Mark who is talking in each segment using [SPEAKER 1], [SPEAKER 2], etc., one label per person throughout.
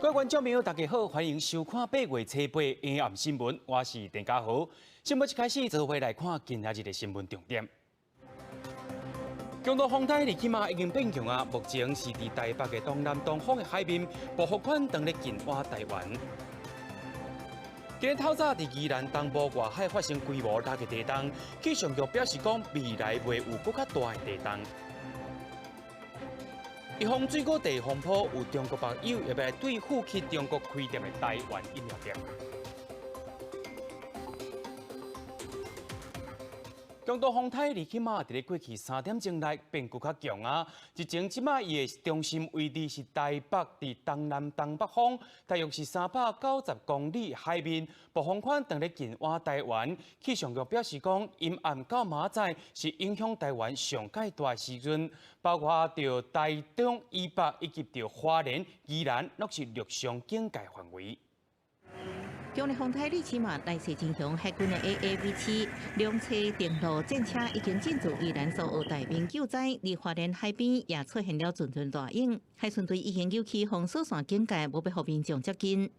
[SPEAKER 1] 各位觀眾朋友，大家好，歡迎收看8月初八下暗新聞，我是鄭家豪。新聞一開始，做伙來看今仔日的新聞重點。強度風台利奇馬已經變強啊，目前是佇台北的東南東方的海面，暴風圈當咧近倚台灣。今日透早佇宜蘭東部外海發生規模六个地動，氣象局表示講未來袂有閣較大的地動。一風水果地風波，有中國網友欲來對付去中國開店的台灣飲料店。強度風台利奇馬佇咧過去3點鐘內變閣較強啊！日前這擺伊的中心位置是台北佇東南東北方，大約是390公里海面，暴風圈當咧近倚台灣。氣象局表示講，陰暗到明仔載是影響台灣上蓋大的時陣，包括著台中以北以及著花蓮、宜蘭，攏是陸上警戒範圍。
[SPEAKER 2] 強烈風台利奇馬來勢真強，海軍的 AAV 7兩棲登陸戰車已經進駐宜蘭蘇澳大面救災，佇花蓮海邊也出現了陣陣大湧，海巡隊已經扭起封鎖線警戒，無欲予民眾接近。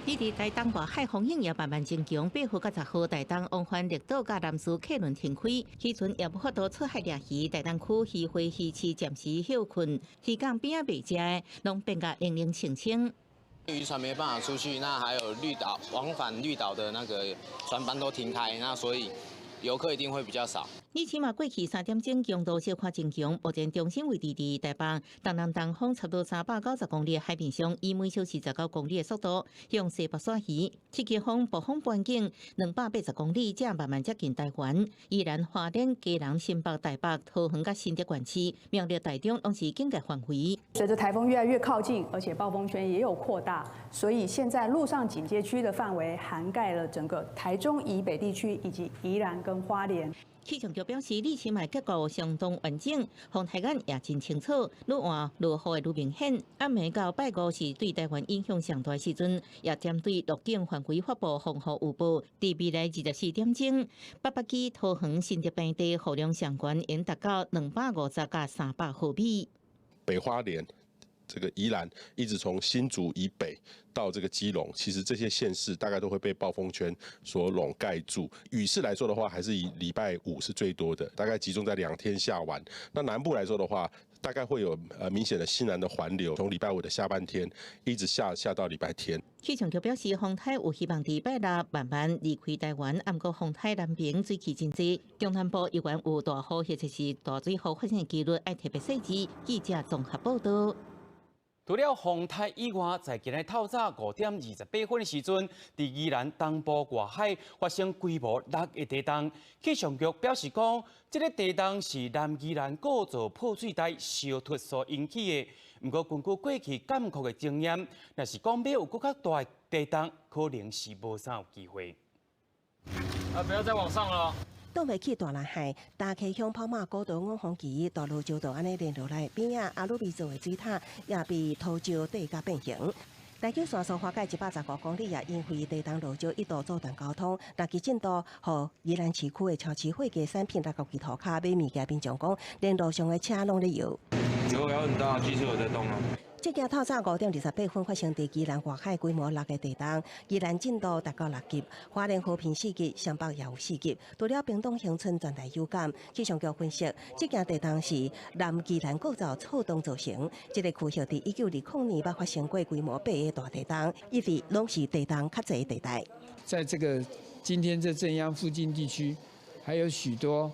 [SPEAKER 2] 彼佇台東外海風湧也慢慢增強，8號佮10號台東往返綠島佮南勢客輪停開，漁船也無法度出海掠魚。台東區漁會漁市暫時歇睏，漁港邊仔賣食的攏變甲冷冷清清。
[SPEAKER 3] 漁船沒辦法出去，那還有綠島往返綠島的那個船班都停開，那所以遊客一定會比較少。
[SPEAKER 2] 利奇馬過去3點鐘強度小可增強，目前中心位置佇台北東南東方差不多390公里的海面上，以每小時19公里的速度向西北徙移。7級風暴風半徑280公里，正慢慢接近台灣。宜蘭花蓮、基隆、新北、台北、桃園佮新竹縣市，苗栗、台中攏是警戒範圍。
[SPEAKER 4] 隨著颱風越來越靠近，而且暴風圈也有擴大，所以現在陸上警戒區的範圍涵蓋了整個台中以北地區以及宜蘭跟花蓮。
[SPEAKER 2] 氣象局表示，利奇馬結構相當完整，風台眼也真清楚，愈晚落雨會愈明顯。暗暝到拜五是對台灣影響上大時陣，也針對陸警範圍發布風雨預報。佇未來24點鐘，八八基、桃園、新竹平地雨量上懸，應達到250到300毫米。
[SPEAKER 5] 北花蓮、這個宜蘭，一直從新竹以北到這個基隆，其實這些縣市大概都會被暴風圈所籠蓋住。雨勢來說的話，還是以禮拜五是最多的，大概集中在2天下完。那南部來說的話，大概會有明顯的西南的環流，從禮拜五的下半天一直下下到禮拜天。
[SPEAKER 2] 氣象局表示，風台有希望佇拜六慢慢離開台灣，毋過風台南邊水汽真濟，中南部猶原有大雨或者是大水雨發生的幾率，愛特別細緻。記者綜合報道。
[SPEAKER 1] 除了風台以外，在今日透早5點28分的時陣，佇宜蘭東部外海發生規模六个地動。氣象局表示講，這個地動是南宜蘭構造破碎帶燒脫所引起的。毋過根據過去監測的經驗，若是講欲有閣較大的地動，可能是無啥有機會。
[SPEAKER 6] 啊！不要再往上了。
[SPEAKER 7] 擋袂去大南海，大溪鄉跑馬古道五峰旗大路石就按呢連落來，邊仔阿魯米做的水塔也被土石地甲變形。台九線蘇花改115公里也因為地動落石一度阻斷交通，六支震度，予宜蘭市區的超市貨架產品、六國旗塗跤買物件，民眾講，連路上的車攏咧搖。
[SPEAKER 6] 有搖很大，機車有在動啊。
[SPEAKER 7] 這件透早5點28分發生佇宜蘭外海規模六个地動，宜蘭震度達到6級，花蓮和平4級，雙北也有4級。除了屏東恆春全台有感，氣象局分析，這件地動是南宜蘭構造錯動造成。這個區域佇1920年捌發生過規模8个大地動，一直攏是地動較濟地帶。
[SPEAKER 8] 在這個今天這震央附近地區，還有許多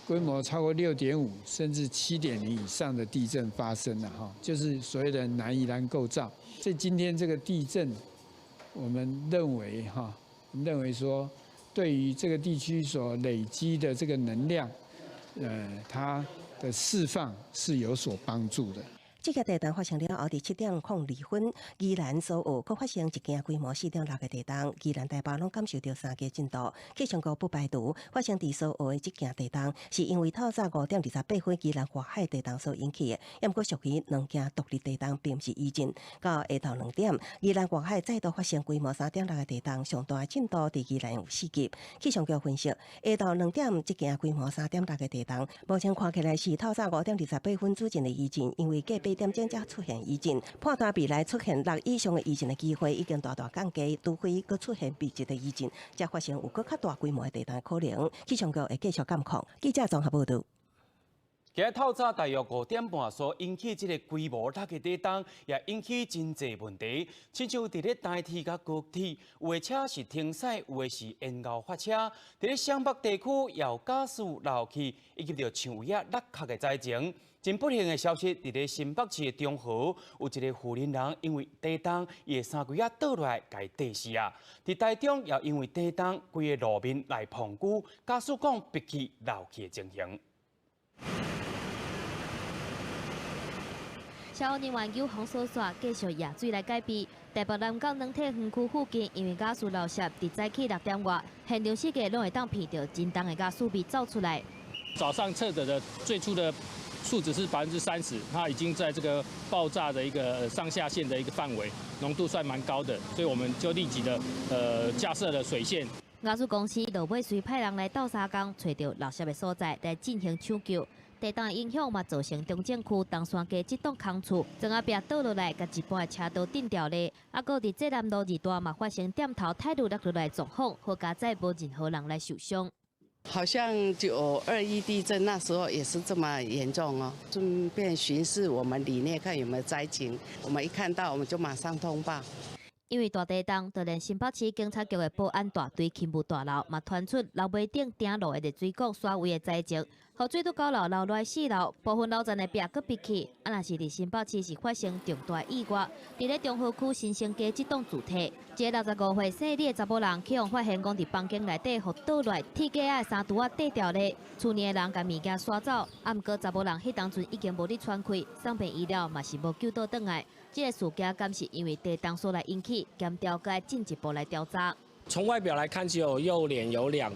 [SPEAKER 8] 規模超過6.5甚至7.0以上的地震發生了哈，就是所謂的南宜蘭構造。在今天這個地震，我們認為哈，認為說對於這個地區所累積的這個能量，它的釋放是有所幫助的。
[SPEAKER 7] 這個地動發生了後，佇7點02分，宜蘭蘇澳閣發生一件規模4.6个地動，宜蘭台北攏感受著三級震度。氣象局不排除發生佇蘇澳的這件地動，是因為透早5點28分宜蘭外海地動所引起的。毋過屬於兩件獨立地動，並毋是餘震。到下晝2點，宜蘭外海再度發生規模3.6个地動，上大震度佇宜蘭有4級。氣象局分析，下晝兩點這件規模3.6个地動，目前看起來是透早5點28分主震的餘震，因為過八4點鐘才出現餘震，判斷未來出現6以上的餘震的機會已經大大降低，除非閣出現密集的餘震，才發生有閣較大規模的地動的可能。氣象局會繼續監控。記者綜合報導。
[SPEAKER 1] 今日透早大約5點半所引起這個規模六的地動，也引起真濟問題。親像佇咧台鐵佮高鐵，有的車是停駛，有的是延後發車。佇咧雙北地區也有瓦斯漏氣，以及著牆圍仔落殼的災情。真不幸的消息，佇咧新北市的中和，有一个婦人人因為地動，伊的衫櫃仔倒落來，共伊硩死啊！佇台中也因為地動，規个路面來膨龜，家屬講迫去漏氣的情形。
[SPEAKER 2] 消防人員救封鎖線，繼續壓水來解備。台北南港軟體園區附近，因為瓦斯漏泄，佇早起6點外，現場四界攏會當聞著真重的瓦斯味走出來。
[SPEAKER 9] 早上測得的最初的數值是30%，它已經在這個爆炸的一個上下限的一個範圍，濃度算蠻高的，所以我們就立即的架設了水線。
[SPEAKER 2] 瓦斯公司落尾隨派人來鬥相共，揣著漏泄的所在來進行搶救。地動的影響嘛，造成中正區東山街這棟空厝，磚仔壁倒落來，共一半的車道頂掉咧。啊，閣佇濟南路二段嘛，發生店頭泰路落落來撞風，好佳哉無任何人來受傷。
[SPEAKER 10] 好像9·21地震那時候也是這麼嚴重哦。順便巡視我們裡面看有沒有災情，我們一看到我們就馬上通報。
[SPEAKER 2] 因為大地動，就連新北市警察局的保安大隊勤務大樓嘛，傳出樓尾頂頂落的熱水管刷位的災情，雨水拄九樓流落來4樓，部分樓層的壁閣閉起。啊，若是佇新北市是發生重大意外，佇咧中和區新生街這棟住宅，一个65歲姓李的查某人，去予發現講佇房間內底予倒落來，鐵架仔的衫櫥仔硩掉咧，厝內的人共物件徙走，啊，毋過查某人彼當陣已經無咧喘氣，送病醫療嘛是無救倒轉來。這個事件敢是因為地動所來引起，檢調該進一步來調查。
[SPEAKER 11] 從外表來看，只有右臉有兩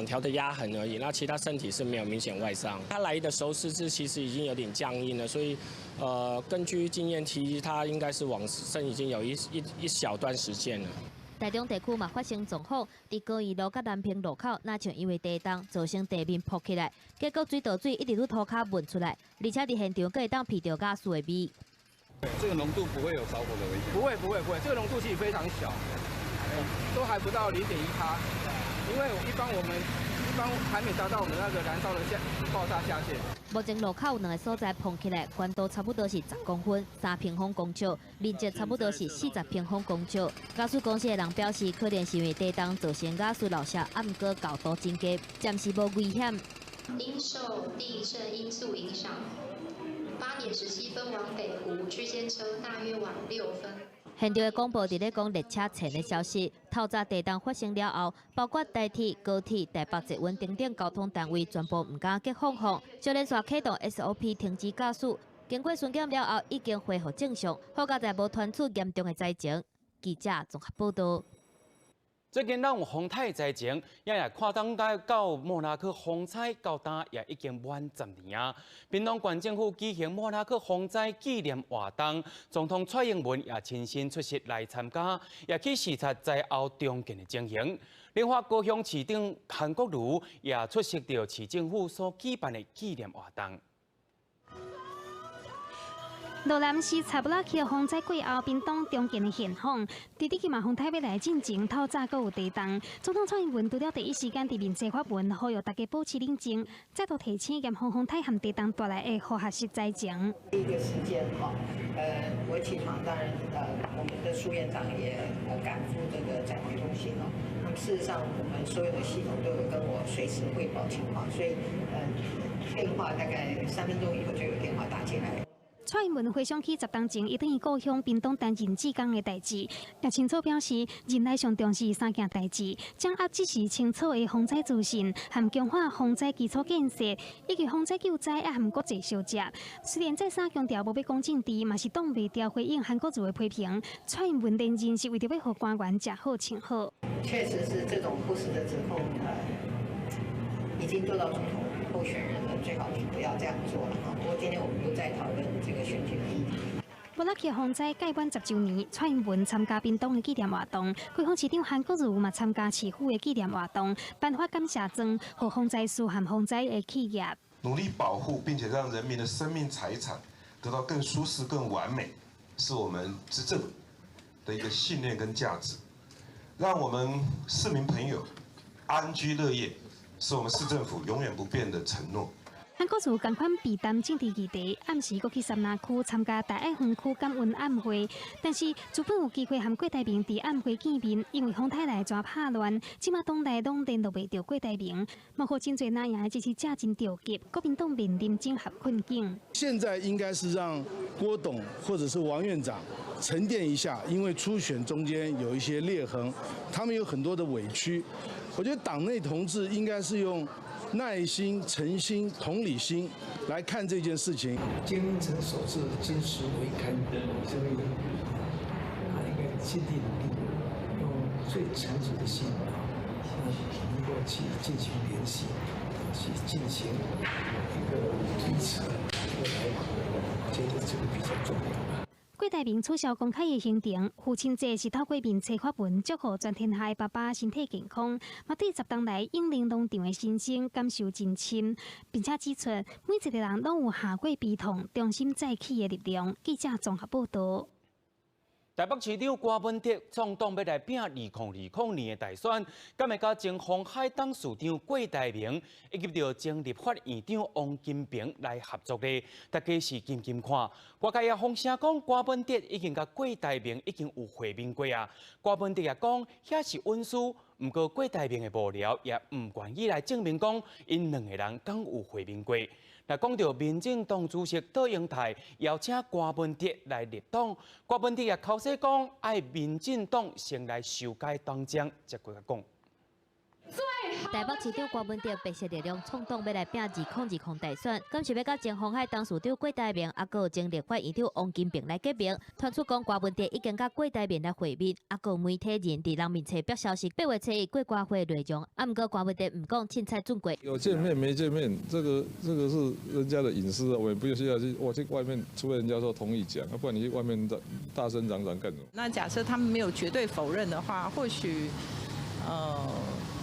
[SPEAKER 11] 條的壓痕而已，那其他身體是沒有明顯外傷。他來的時候四肢其實已經有點僵硬了，所以，根據經驗，其實他應該是往生已經有一小段時間了。
[SPEAKER 2] 台中地區嘛發生撞風，佇高宜路佮南平路口，若像因為地動造成地面浮起來，結果水道水一直佇塗跤聞出來，而且佇現場閣會當聞著瓦斯的味。
[SPEAKER 6] 這個濃度不會有著火的危險。不會不會不會，這個濃度其實非常小，都還不到0.1帕，因為一般我們一般還沒達到我們那個燃燒的下爆炸下限。
[SPEAKER 2] 目前路口有兩個所在膨起來，懸度差不多是10公分，3平方公尺，面積差不多是40平方公尺。瓦斯公司的人表示，可能是因為地動造成瓦斯漏泄，啊，毋過高度真低，暫時無危險。
[SPEAKER 12] 因受地震因素影響。8點17分往北湖區間車大約晚6分。
[SPEAKER 2] 現場的廣播佇咧講列車前的消息。透早地動發生了後，包括台鐵、高鐵、台北捷運等等交通單位全部毋敢激放放，小連續啟動 SOP 停止駕駛。經過巡檢了後，已經恢復正常，好佳哉無傳出嚴重的災情。記者綜合報導。
[SPEAKER 1] 最近咱有風颱災情，也看當到莫拉克風災到今也已經滿10年啊。屏東縣政府舉行莫拉克風災紀念活動，總統蔡英文也親身出席來參加，也去視察災後重建的情形。另外，高雄市長韓國瑜也出席著市政府所舉辦的紀念活動。
[SPEAKER 13] 羅南市查布拉克風災過後，屏東重建的現況，佇日去嘛風颱欲來進前，透早閣有地動。總統蔡英文除了第一時間佇面書發文，呼籲大家保持冷靜，再度提醒嚴防風颱和地動帶來的化學式災情。
[SPEAKER 14] 第一個時間哈，我起床當然，我們的蘇院長也趕赴這個災防中心哦。那麼事實上，我們所有的系統都有跟我隨時匯報情況，所以電話大概3分鐘以後就有電話打進來。
[SPEAKER 13] 蔡英文回想起10年前，伊轉去故鄉屏東擔任志工的代誌，也清楚表示，人來上重視三件代誌：掌握及時清楚的風災資訊，含強化風災基礎建設，以及風災救災，也含國際相接。雖然再三強調無欲講政治，嘛是擋袂牢回應韓國瑜的批評。蔡英文連任是為著欲予官員食好穿好。
[SPEAKER 14] 確實是這種不實的指控，已經做到總統候選人了，最好是不要這樣做了哈。不過今天我們不再討論這個選舉的議題。
[SPEAKER 13] 莫拉克風災屆滿10週年，蔡英文參加屏東的紀念活動，高雄市長韓國瑜嘛參加市府的紀念活動，頒發感謝狀，予風災師和風災的企業。
[SPEAKER 15] 努力保護，並且讓人民的生命財產得到更舒適、更完美，是我們執政的一個信念跟價值。讓我們市民朋友安居樂業，是我們市政府永遠不變的承諾。
[SPEAKER 13] 韓國瑜仝款避談政治議題，暗時閣去杉林區參加大愛園區感恩晚會，但是原本有機會和郭台銘佇晚會見面，因為風颱來全拍亂，這馬黨內攏聯絡袂著郭台銘，嘛予真濟藍營的支持者真著急，國民黨面臨整合困境。
[SPEAKER 16] 現在應該是讓郭董或者是王院長沉澱一下，因為初選中間有一些裂痕，他們有很多的委屈。我覺得黨內同志應該是用耐心、誠心、同理心來看這件事情。
[SPEAKER 17] 精誠所至，金石為開，所以他應該盡力努力，用最誠摯的心啊，能夠去進行聯繫，去進行一個彼此的一個來往，我覺得這個比較重要。
[SPEAKER 13] 郭台銘取消公開的行程，父親節是透過面冊發文祝賀全天下的爸爸身體健康，嘛對10冬來引領農場的心聲感受真深，並且指出每一個人攏有跨過悲痛、重新再起的力量。記者綜合報導。
[SPEAKER 1] 台北市長郭文哲創黨欲來拚2020年的大選，敢會佮前鴻海董事長郭台銘以及著前立法院長王金平來合作咧？大家是緊緊看。外界也風聲講，郭文哲已經佮郭台銘已經有會面過啊。郭文哲也講，遐是隱私，毋過郭台銘的幕僚也毋願意來證明講，𪜶兩個人敢有會面過。那講著民進黨主席卓榮泰邀請郭文哲來入黨，郭文哲也剾洗講，愛民進黨先來修改黨章，才閣講。
[SPEAKER 18] 台北市長郭文哲白色力量創黨欲來拚2020大選，敢是欲佮前鴻海董事長郭台銘，啊，閣前立法院長王金平來結盟。傳出講郭文哲已經佮郭台銘來會面，啊，閣媒體人佇人面冊爆消息，8月初一郭歌會內容，啊，毋過郭文哲毋講凊彩準過。
[SPEAKER 19] 有見面沒見面，這個是人家的隱私，我也不需要去，我去外面，除非人家說同意講，不然你去外面大大聲嚷嚷幹什麼？
[SPEAKER 20] 那假設他們沒有絕對否認的話，或許，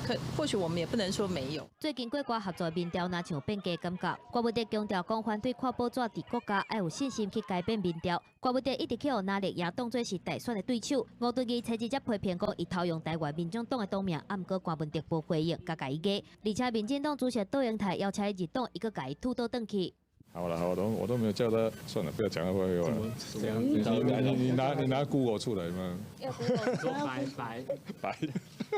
[SPEAKER 20] 可或許我們也不能說沒有。
[SPEAKER 18] 最近郭歌合作民調，若像變假感覺。郭文哲強調講，反對看報紙佇國家愛有信心去改變民調。郭文哲一直去予藍綠營當作是大選的對手。吳敦義初一才批評講，伊偷用台灣民眾黨的黨名，啊，毋過郭文哲無回應，共伊壓。而且民進黨主席卓榮泰邀請伊入黨，伊閣共伊吐倒轉去。
[SPEAKER 19] 好了，好，我都沒有叫他，算了，不要講了，廢話。你拿 Google 出來嗎？
[SPEAKER 9] 說白白
[SPEAKER 19] 白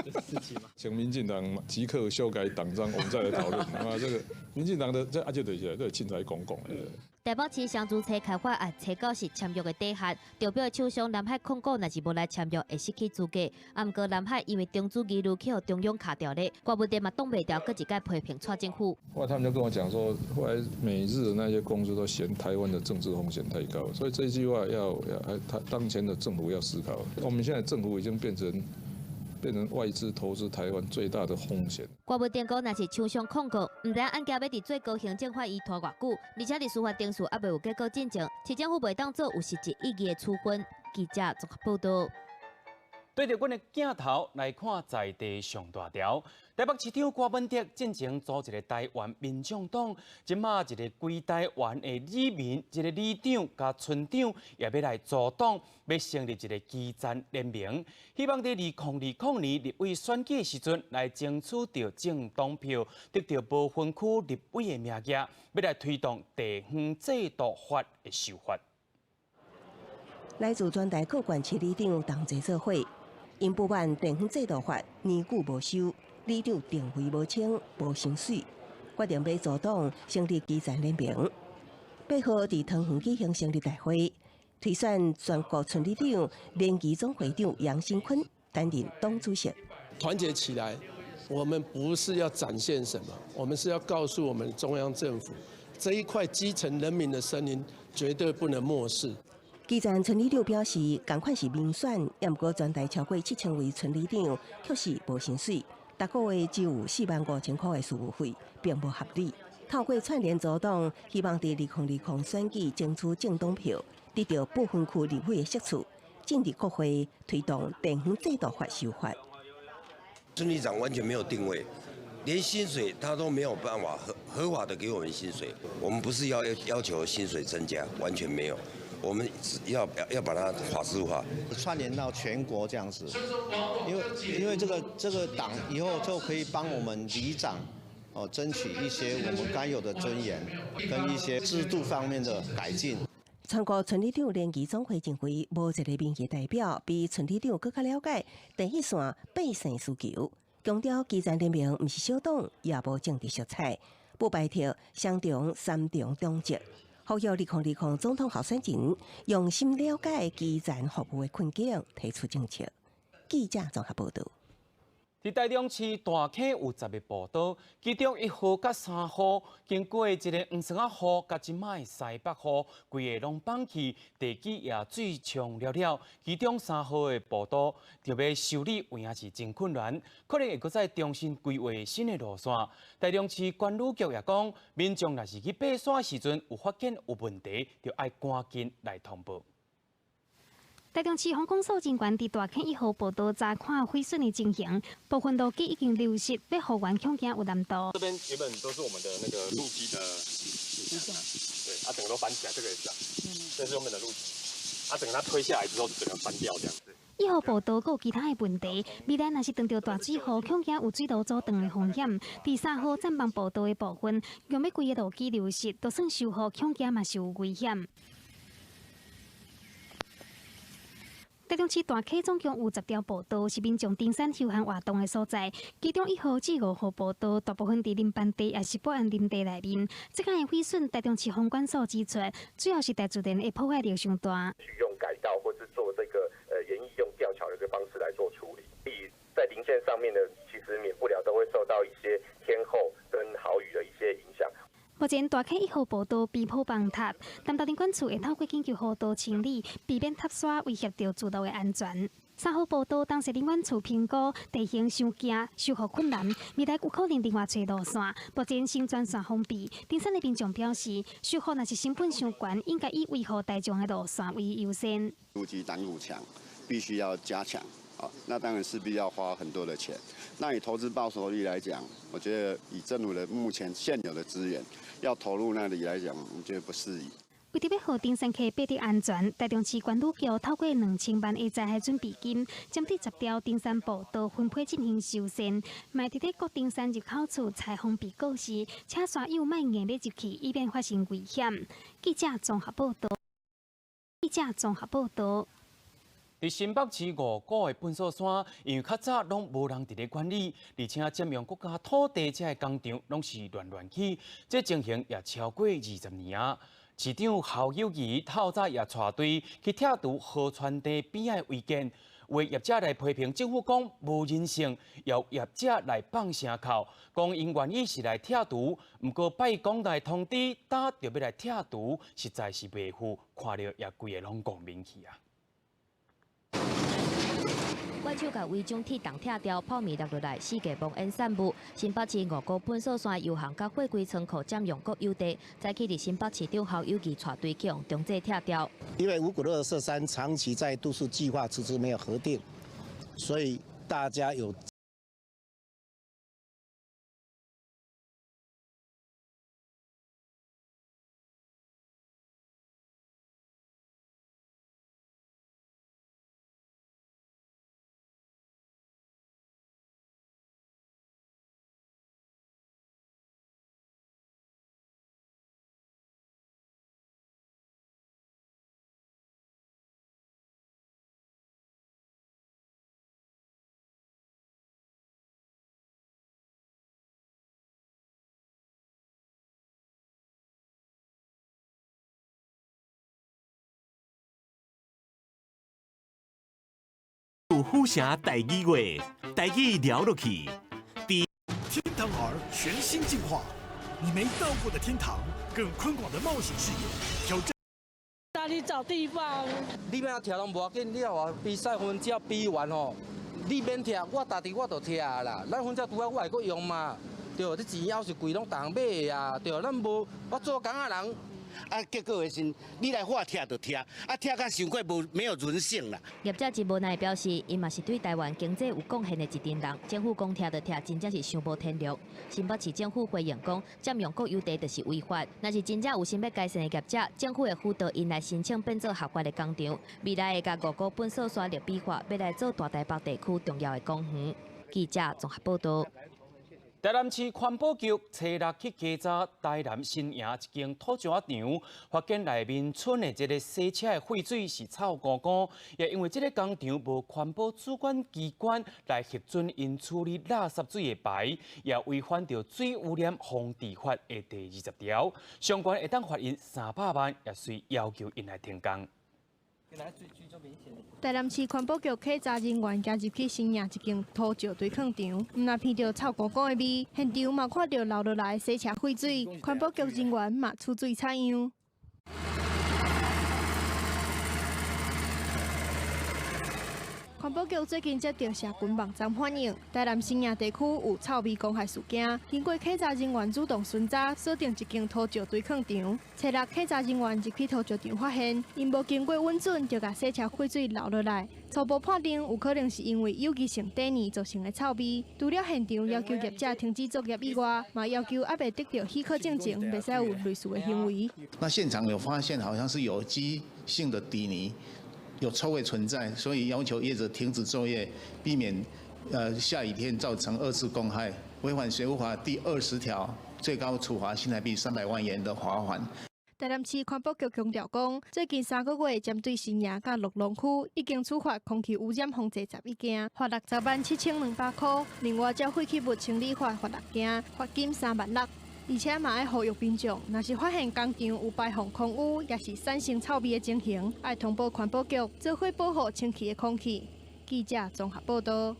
[SPEAKER 9] 的事情嗎？
[SPEAKER 19] 請民進黨即刻修改黨章，我們再來討論。啊，這個民進黨的這啊就對起來，對凊彩講講的。
[SPEAKER 18] 台北市雙主冊開發案，冊九是簽約的底線，中標的廠商南海控股若是無來簽約，會失去資格。啊，毋過南海因為中資疑慮去予中央卡牢咧，郭文哲嘛擋袂牢，閣一擺批評蔡政府。
[SPEAKER 19] 後來他們就跟我講說，後來美日的那些公司都嫌台灣的政治風險太高，所以這句話要他當前的政府要思考。我們現在政府已經變成外資投資台灣最大的風險。
[SPEAKER 18] 郭文哲講，若是廠商控告，毋知影案件欲佇最高行政法院拖偌久，而且佇司法程序猶未有結果進前，市政府袂當做有實質意義的處分。記者綜合報導。
[SPEAKER 1] 對著阮的鏡頭來看，在地上大條。台北市長郭文哲進前組一個台灣民眾黨，這馬一個規台灣的里民，一個里長佮村長也欲來組黨，欲成立一個基層聯盟，希望佇2020年立委選舉的時陣來爭取著政黨票，得著無分區立委的名額，欲來推動地方制度法的修法。
[SPEAKER 7] 來自全台各縣市里長同齊做伙，𪜶不滿地方制度法年久無修，里長定位無清、無薪水，決定欲組黨成立基層聯盟。8號佇桃園舉行成立大會，推選全國村里長聯誼總會長楊新坤擔任黨主席。
[SPEAKER 21] 團結起來，我們不是要展現什麼，我們是要告訴我們中央政府，這一塊基層人民的聲音絕對不能漠視。
[SPEAKER 7] 基層村里長表示，仝款是民選，毋過全台超過7000位村里長卻是無薪水，逐個月只有4萬5千塊的事務費，並無合理。透過串聯組黨，希望佇2020選舉爭取政黨票，得著不分區立委的席次，進入國會推動地方制度法修法。
[SPEAKER 22] 村里長完全沒有定位，
[SPEAKER 3] 連薪水他都沒有辦法合法的給我們薪水。我們不是要求薪水增加，完全沒有。我們只要把它法制化，
[SPEAKER 22] 串聯到全國這樣子，因為這個黨以後就可以幫我們里長哦爭取一些我們該有的尊嚴，跟一些制度方面的改進。
[SPEAKER 7] 全國村里長聯誼總會認為，無一个民意代表比村里長閣較了解第一線百姓需求，強調基層聯盟毋是小黨，也無政治色彩，不排斥雙重、三重黨籍。呼籲2020總統候選人用心了解基層服務的困境，提出政策。記者綜合報導。
[SPEAKER 1] 佇台中市大坑有10个步道，其中1號佮3號經過一个黃山仔湖，佮這擺西北湖，規个攏放棄，地基也水沖了了。其中3號的步道著欲修理，有影是真困難，可能會閣再重新規劃新的路線。台中市管理局也講，民眾若是去爬山時陣有發現有問題，就愛趕緊來通報。
[SPEAKER 13] 台中市防管所人員佇大坑1號步道查看毀損的情形，部分路基已經流失，欲復原恐驚有難度。
[SPEAKER 23] 這邊原本都是我們的那個路基的，對，啊，整個都翻起來，這個也是啊，這是原本的路基，啊，整個它推下來之後就整個翻掉這樣子。
[SPEAKER 13] 1號步道閣有其他的問題，未來若是遇著大水雨，恐驚有水路阻斷的風險。佇3號展望步道的部分，用欲規个路基流失，就算修復，恐驚嘛是有危險。台中市大溪總共有10條步道，是民眾登山休閒活動的所在。其中1號至5號步道，大部分佇林班地，抑是保安林地內面。這款的毀損，台中市防管所指出，主要是大自然的破壞力傷大。
[SPEAKER 24] 去用改道，或是做這個園藝用吊橋的一個方式來做處理。在林線上面呢，其實免不了都會受到一些天候跟豪雨的一些影響。
[SPEAKER 13] 目前大溪1號步道邊坡崩塌，南投林管處會透過緊急河道清理，避免塌沙威脅著住路的安全。3號步道當時林管處評估地形傷驚，修復困難，未來有可能另外揣路線。目前先全線封閉。登山的民眾表示，修復若是成本傷懸，應該以維護大眾的路線為優先。
[SPEAKER 25] 路基擋土牆必須要加強，那當然勢必要花很多的錢。那以投資報酬率來講，我覺得以政府的目前現有的資源，要投入那裡來講，我覺得不適宜。
[SPEAKER 13] 為著欲予登山客爬得安全，台中市管理局透過2000萬的災害準備金，針對10條登山步道分批進行修繕，嘛佇咧各登山入口處採封閉告示，請山友莫硬欲入去，以免發生危險。記者綜合報導。記者綜合報導。
[SPEAKER 1] 佇新北市五股的糞埽山，因為較早攏無人佇咧管理，而且佔用國家土地這个工廠攏是亂亂起，這情形也超過20年啊。市長侯友宜透早也帶隊去拆除河川堤邊仔的違建，有業者來批評政府講無人性，也有業者來放聲哭，講𪜶願意是來拆除，毋過拜講來通知，今就欲來拆除，實在是袂赴，看著也規个攏戇面去啊。
[SPEAKER 18] 怪手共違章鐵擋拆掉，泡麵落落來，四界濃煙散霧。新北市五股糞埽山遊行佮貨櫃倉庫佔用國有地，早起佇新北市長侯友宜帶隊去予強制拆掉。
[SPEAKER 26] 因為五股垃圾山長期在都市計劃遲遲沒有核定，所以大家有。
[SPEAKER 27] 府城台语话，台语聊落去。
[SPEAKER 28] 天堂 R 全新進化，你沒到過的天堂，更寬廣的冒險視野，挑戰。
[SPEAKER 29] 哪裡找地方？
[SPEAKER 6] 你欲按拆攏無要緊，你予我比賽分只要比完吼，你免拆，我家己我就拆啦。咱分只拄仔我會閣用嘛？對，這錢猶是貴，攏逐項買的啊。對，咱無我做工仔人，
[SPEAKER 2] 啊，結果的時，你來話拆就拆，啊拆甲傷過無沒有人性啦。
[SPEAKER 18] 業者真無奈表示，𪜶嘛是對台灣經濟有貢獻的一陣人，政府講拆就拆，真正是傷無天良。新北市政府回應講，佔用國有地就是違法。若是真正有心欲改善的業者，政府會輔導𪜶來申請變做合法的工廠，未來會共五股糞埽沙立比法，欲來做大台北地區重要的公園。記者綜合報道。
[SPEAKER 1] 台南市環保局初六去稽查台南新營一間土石場，發現內面村的這个洗車的廢水是臭糊糊，也因為這个工廠無環保主管機關來核准𪜶處理垃圾水的排，也違反著水污染防治法的第20條，相關會當罰𪜶300萬，也隨要求𪜶來停工。
[SPEAKER 4] 台南市環保局稽查人員行入去新營一間土石堆囥場，毋但聞著臭糊糊的味，現場嘛看著流落來洗車廢水，環保局人員嘛出水採樣。環保局最近接到社群網站反映，台南新營地區有臭味公害事件。經過稽查人員主動巡查，鎖定一間土石堆囥場。初六，稽查人員入去土石場，發現𪜶無經過允准就共洗車廢水流落來，初步判定有可能是因為有機性底泥造成的臭味。除了現場要求業者停止作業以外，嘛要求猶未得到許可證前，袂使有類似的行為。
[SPEAKER 5] 那現場有發現，好像是有機性的底泥。有臭味存在，所以要求業者停止作業，避免下雨天造成二次公害。違反水污法第20條，最高處罰新台幣300萬元的罰款。
[SPEAKER 4] 台南市環保局強調講，最近3個月針對新營佮六龍區已經處罰空氣污染防治11件，罰607,200塊。另外，照廢棄物清理法罰6件，罰金3萬6。而且嘛愛呼籲民眾，若是發現工廠有排放空污，抑是產生臭味的情形，愛通報環保局，做伙保護清氣的空氣。記者綜合報道。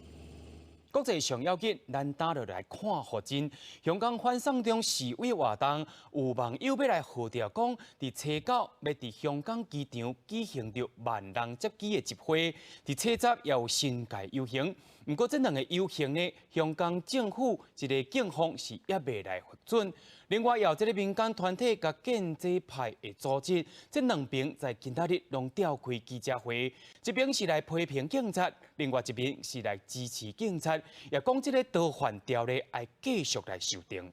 [SPEAKER 1] 國際上要緊，咱打落來看予真。香港反送中示威活動，有網友欲來號召講，佇初九欲佇香港機場舉行著萬人接機的集會，佇初十也有新界遊行。毋過這兩个遊行呢，香港政府一个警方是猶未來核准。另外，也有這个民間團體佮建制派的組織，這兩邊在今仔日攏召開記者會，一邊是來批評警察，另外一邊是來支持警察，也講這个逃犯條例愛繼續來修訂。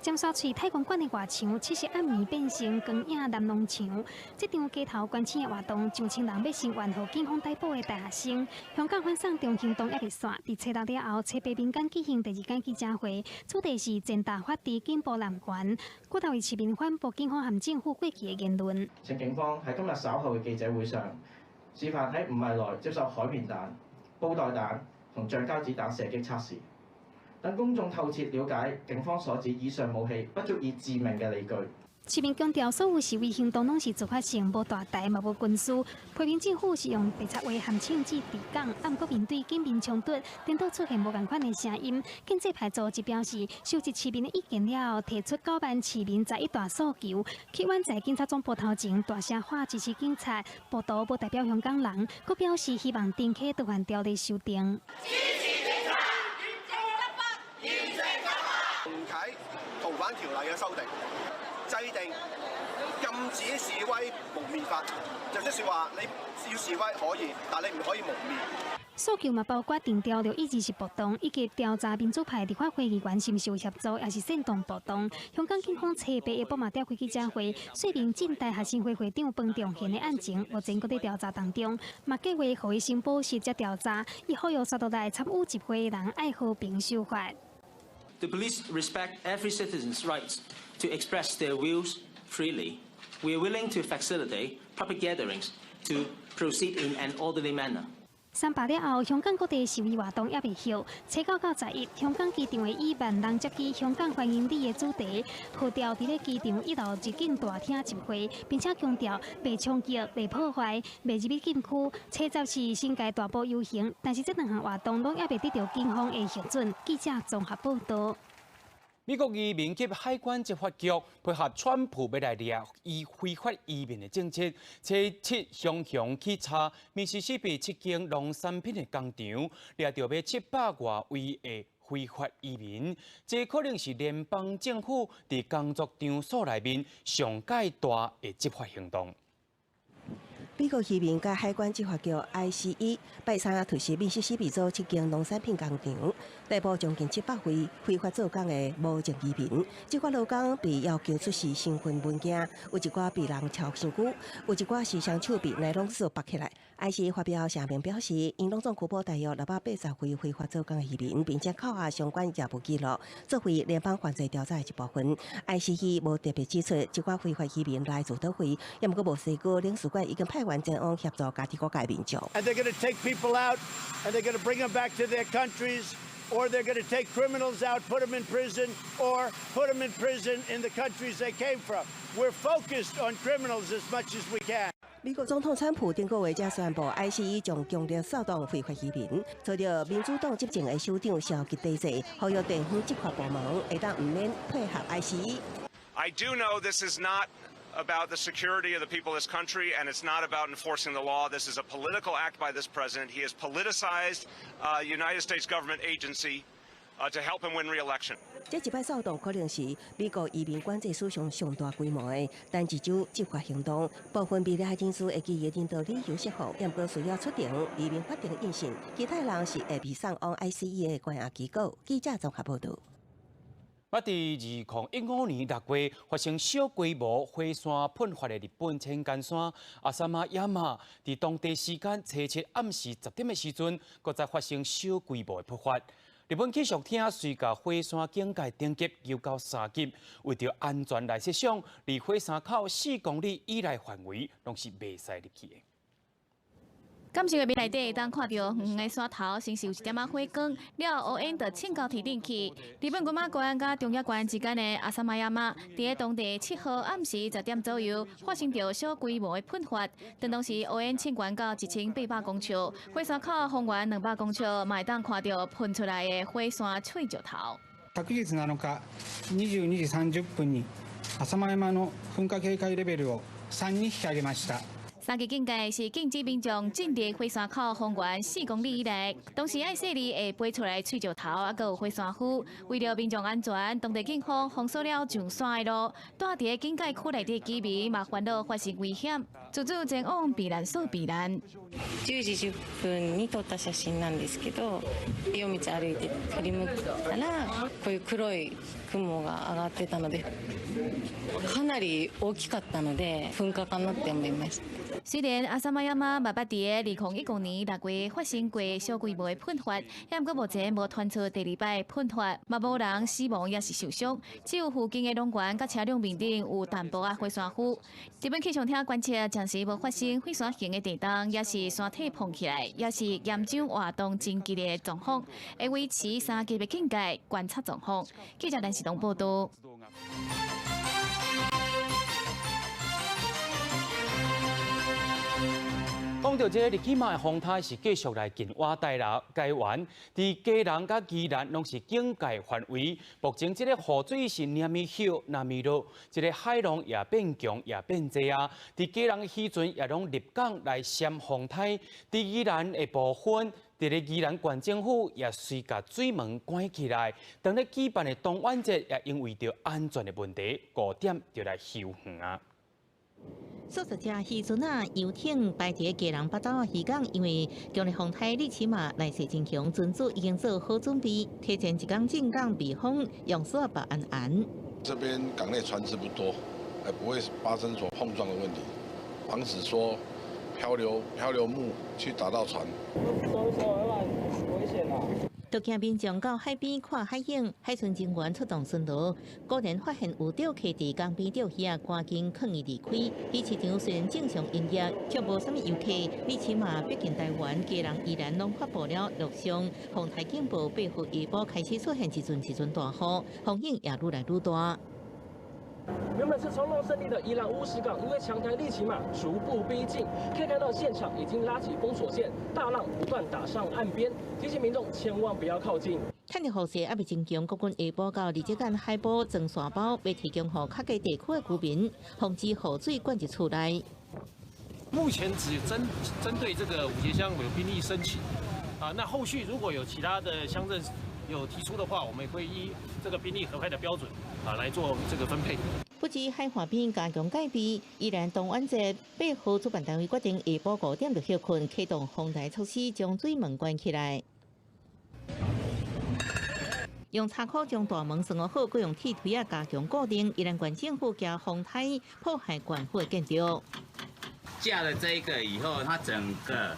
[SPEAKER 13] 尖沙咀太公館的外牆，七夕暗暝變成光影南農牆。這場街頭關心的活動，上千人欲聲援予警方逮捕的大學生。香港反送中行動猶未煞，佇初六了後，初八民間舉行第二間記者會，主題是踐踏法治進步人權，鼓勵市民反駁警方和政府過去的言論。
[SPEAKER 8] 請警方喺今日稍後嘅記者會上，示範喺5米內接受海綿彈、布袋彈同橡膠子彈射擊測試。等公眾透徹了解警方所指以上武器不足以致命嘅理據。
[SPEAKER 13] 市民強調，所有示威行動攏是自發性，無大台嘛無軍事。批評政府是用白賊話和政治治港，毋過面對警民衝突，顛倒出現無仝款的聲音。建制派組織表示，收集市民的意見了後，提出9萬市民11大訴求，去灣仔警察總部頭前大聲喊支持警察，報道無代表香港人，閣表示希望重啟逃犯條例修訂。
[SPEAKER 10] 重啟逃犯條例嘅修訂，制定禁止示威蒙面法，就即是話你要示威可以，但你唔可以蒙面。
[SPEAKER 13] 訴求嘛，包括定調6月20暴動，以及調查民主派立法會議員是毋是有協助，抑是煽動暴動。香港警方初八下晡嘛召開記者會，說明浸大學生會會長彭仲賢的案情，目前閣佇調查當中，嘛計劃予伊先保釋才調查。伊呼籲煞落來參與集會的人愛和平守法。
[SPEAKER 11] The police respect every citizen's rights to express their views freely. We are willing to facilitate public gatherings to proceed in an orderly manner.
[SPEAKER 13] 三罷了後，香港各地示威活動猶未歇。初九到11，香港機場會以萬人接機香港歡迎你的主題，號召佇咧機場一樓入境大廳集會，並且強調袂衝擊、袂破壞、袂入去禁區。初十是新界大埔遊行，但是這兩項活動攏猶未得到警方的核准。記者綜合報導。
[SPEAKER 1] 美國移民及海關執法局配合川普欲來掠伊非法移民的政策，初七雄雄去查密西西比七間農產品的工廠，掠著欲700外位的非法移民。這可能是聯邦政府佇工作場所內面上蓋大的執法行動。
[SPEAKER 7] 美國移民佮海關執法局 ICE 拜三突襲密西西比州七間農產品工廠，逮捕將近700位非法做工的無證移民。這寡勞工被要求出示身份文件，有一寡被人撨身軀，有一寡是雙手被尼龍索縛起來。ICE 發表聲明表示，𪜶攏總拘捕大約680位非法做工的移民，並且扣押相關業務記錄，作為聯邦犯罪調查的一部分。ICE 無特別指出這寡非法移民來自佗位，也毋過墨西哥領事館已經派員前往協助加佇國家民眾。
[SPEAKER 9] And they're going to take people out, and they're going to bring them back to their countries, or they're going to take criminals out, put them in prison, or put them in prison in the countries they came from. We're focused on criminals as much as we can.
[SPEAKER 7] 美國總統川普頂個月才宣布，ICE 將強力掃蕩非法移民，遭著民主黨執政的首長消極抵制，呼籲地方執法部門會當毋免配合 ICE。
[SPEAKER 12] I do know this is not about the security of the people of this country, and it's not about enforcing the law. This is a political act by this president. He has politicized a United States government agency to help him win re-election.
[SPEAKER 7] 這一擺掃蕩可能是美國移民管制史上上大規模的單一州執法行動。部分被掠人士會基人道理由釋放，毋過需要出庭移民法庭應訊。其他人是會被送往 ICE 的關押機構。記者綜合報導。
[SPEAKER 1] 啊！佇2015年6月發生小規模火山噴發的日本千仞山阿薩瑪亞馬，佇當地時間初七暗時10點的時陣，閣再發生小規模的噴發。日本氣象廳遂共火山警戒等級調高3級，為著安全來設想，離火山口4公里以內範圍攏是袂使入去的。
[SPEAKER 14] 監視畫面內底會當看著遠遠的山頭，先是有一點仔火光，了後烏煙就衝到天頂去。日本群馬縣佮長野縣之間的阿薩瑪亞馬，佇咧當地7號暗時10點左右，發生著小規模的噴發。當時烏煙衝懸到1800公尺，火山口方圓200公尺，嘛會當看著噴出來的火山碎石頭。
[SPEAKER 15] 昨日7日22時30分に浅間山の噴火警戒レベルを3に引き上げました。
[SPEAKER 14] 三級警戒是禁止民眾進入火山口方圓4公里以內。當時愛細膩會飛出來碎石頭，猶閣有火山灰。為著民眾安全，當地警方封鎖了上山的路。住佇警戒區內的居民嘛煩惱發生危險，自主前往避難所避難。
[SPEAKER 16] 10時10分に撮った写真なんですけど、夜道歩いて振り向いたらこういう黒い雲が上がってたので、かなり大きかったので噴火かなって思いました。
[SPEAKER 14] 雖然阿薩瑪亞馬嘛捌佇2015年6月發生過小規模的噴發，毋過目前無傳出第二擺噴發，嘛無人死亡抑是受傷，只有附近的農園佮車輛面頂有淡薄仔火山灰。日本氣象廳觀測，暫時無發生火山型的地動，抑是山體膨起來，抑是岩漿活動真激烈的狀況，會維持3級的警戒，觀察狀況。記者陳世東報導。
[SPEAKER 1] 講到這個利奇馬的風颱是繼續來近倚台南台灣，佇基隆佮宜蘭攏是警戒範圍。目前這個雨水是連綿歇，連綿落，這個海浪也變強也變濟啊！佇基隆的漁船也攏入港來閃風颱。佇宜蘭的部分，佇咧宜蘭縣政府也隨共水門關起來。當咧舉辦的東灣節也因為著安全的問題，5點就來休園啊。
[SPEAKER 17] 數十隻漁船仔、遊艇排佇基隆北斗漁港，因為強烈風颱利奇馬來勢真強，船主已經做好準備，提前一工進港避風，用索保安安。
[SPEAKER 19] 這邊港內船隻不多，不會發生所碰撞的問題，防止說漂流木去打到船。
[SPEAKER 8] 危險啊！
[SPEAKER 17] 都驚民眾到海邊看海景，海巡人員出動巡邏，果然發現有釣客佇江邊釣魚仔，趕緊勸伊離開。魚市場雖然正常營業，卻無啥物遊客。利奇馬逼近台灣，基隆宜蘭攏發布了陸上風颱警報，8號下晡開始出現一陣一陣大雨，風雨也愈來愈大。
[SPEAKER 8] 原本是衝浪勝利的宜蘭烏石港，因為強颱利奇馬逐步逼近，可以看到現場已經拉起封鎖線，大浪不斷打上岸邊，提醒民眾千萬不要靠近。
[SPEAKER 17] 趁著雨勢猶未真強，國軍下晡到二指間海埔裝沙包，欲提供予較低地區的居民，防止雨水灌入厝內。
[SPEAKER 20] 目前只針對這個五結鄉有兵力申請，啊，那後續如果有其他的鄉鎮有提出的話，我們會依這個兵力合派的標準啊來做這個分配。
[SPEAKER 17] 不止海岸邊加強戒備，宜蘭東灣節8號主辦單位決定下晡5點就歇睏，啟動防台措施，將水門關起來。用插箍將大門鎖好，閣用鐵錘仔加強固定。宜蘭縣政府驚風颱破壞縣府的建築。
[SPEAKER 3] 架了這個以後，它整個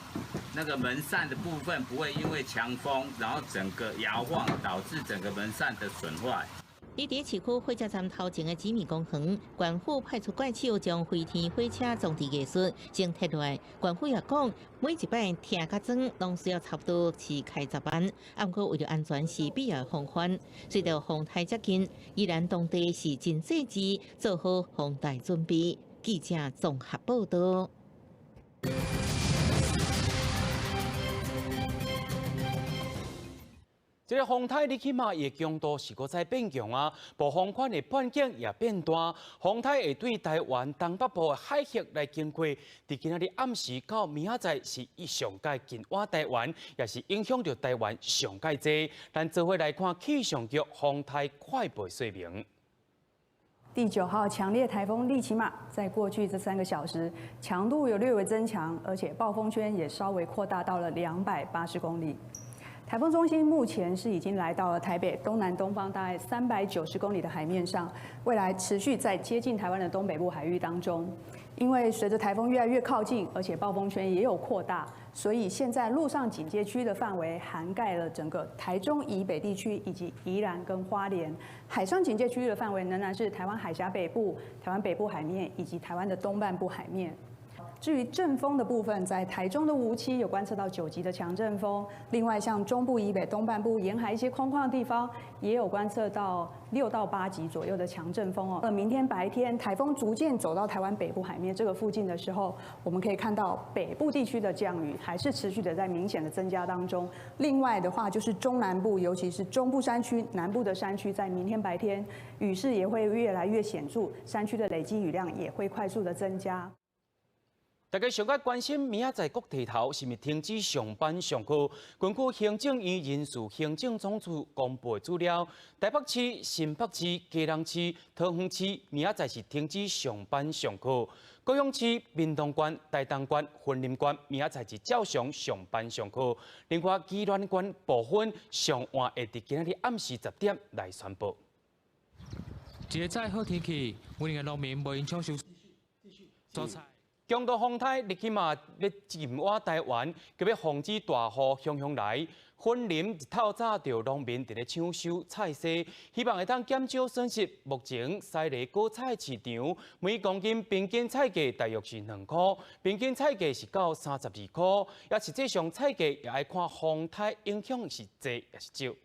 [SPEAKER 3] 那個門扇的部分不會因為強風，然後整個搖晃導致整個門扇的損壞。
[SPEAKER 17] 佇佇市區火車站頭前的紫美公園，縣府派出怪手將飛天火車裝置藝術先撤落來。縣府也講，每一擺拆佮裝，攏需要差不多是開10萬。啊，毋過為著安全是必要的防範。隨著風颱接近，宜蘭當地是真細緻做好防台準備。記者綜合報道。
[SPEAKER 1] 這個風颱你起碼伊的強度是閣再變強啊，暴風圈的半徑也變大，風颱會對台灣東北部的海域來經過。佇今仔日暗時到明仔載是伊上蓋近倚台灣，也是影響著台灣上蓋濟。咱做伙來看氣象局風颱快報說明。
[SPEAKER 21] 第9號強烈颱風利奇馬在過去這3個小時強度有略微增強，而且暴風圈也稍微擴大到了280公里。颱風中心目前是已經來到了台北東南東方大概390公里的海面上，未來持續在接近台灣的東北部海域當中。因為隨著颱風越來越靠近，而且暴風圈也有擴大，所以現在陸上警戒區的範圍涵蓋了整個台中以北地區以及宜蘭跟花蓮。海上警戒區域的範圍仍然是台灣海峽北部、台灣北部海面以及台灣的東半部海面。至於陣風的部分，在台中的梧棲有觀測到9級的強陣風，另外像中部以北、東半部沿海一些空曠的地方，也有觀測到6到8級左右的強陣風哦。那明天白天，颱風逐漸走到台灣北部海面這個附近的時候，我們可以看到北部地區的降雨還是持續的在明顯的增加當中。另外的話，就是中南部，尤其是中部山區、南部的山區，在明天白天雨勢也會越來越顯著，山區的累積雨量也會快速的增加。
[SPEAKER 1] 大家上較關心，明仔載國提頭是毋停止上班上課？根據行政院人事行政總處公布的資料，台北市、新北市、基隆市、桃園市明仔載是停止上班上課。高雄市、屏東縣、台東縣、雲林縣明仔載是照常上班上課。另外，宜蘭縣部分上晏會佇今仔日暗時10點來宣布。
[SPEAKER 22] 一个再好天氣，雲林的農民無閒搶收蔬菜。
[SPEAKER 1] 強度風颱你起碼欲進倚台灣，閣欲防止大雨洶洶來。雲林一透早就農民佇咧搶收菜蔬，希望會當減少損失。目前西螺果菜市場每公斤平均菜價大約是2箍，平均菜價是到32箍。也實際上菜價也愛看風颱影響是濟抑是少。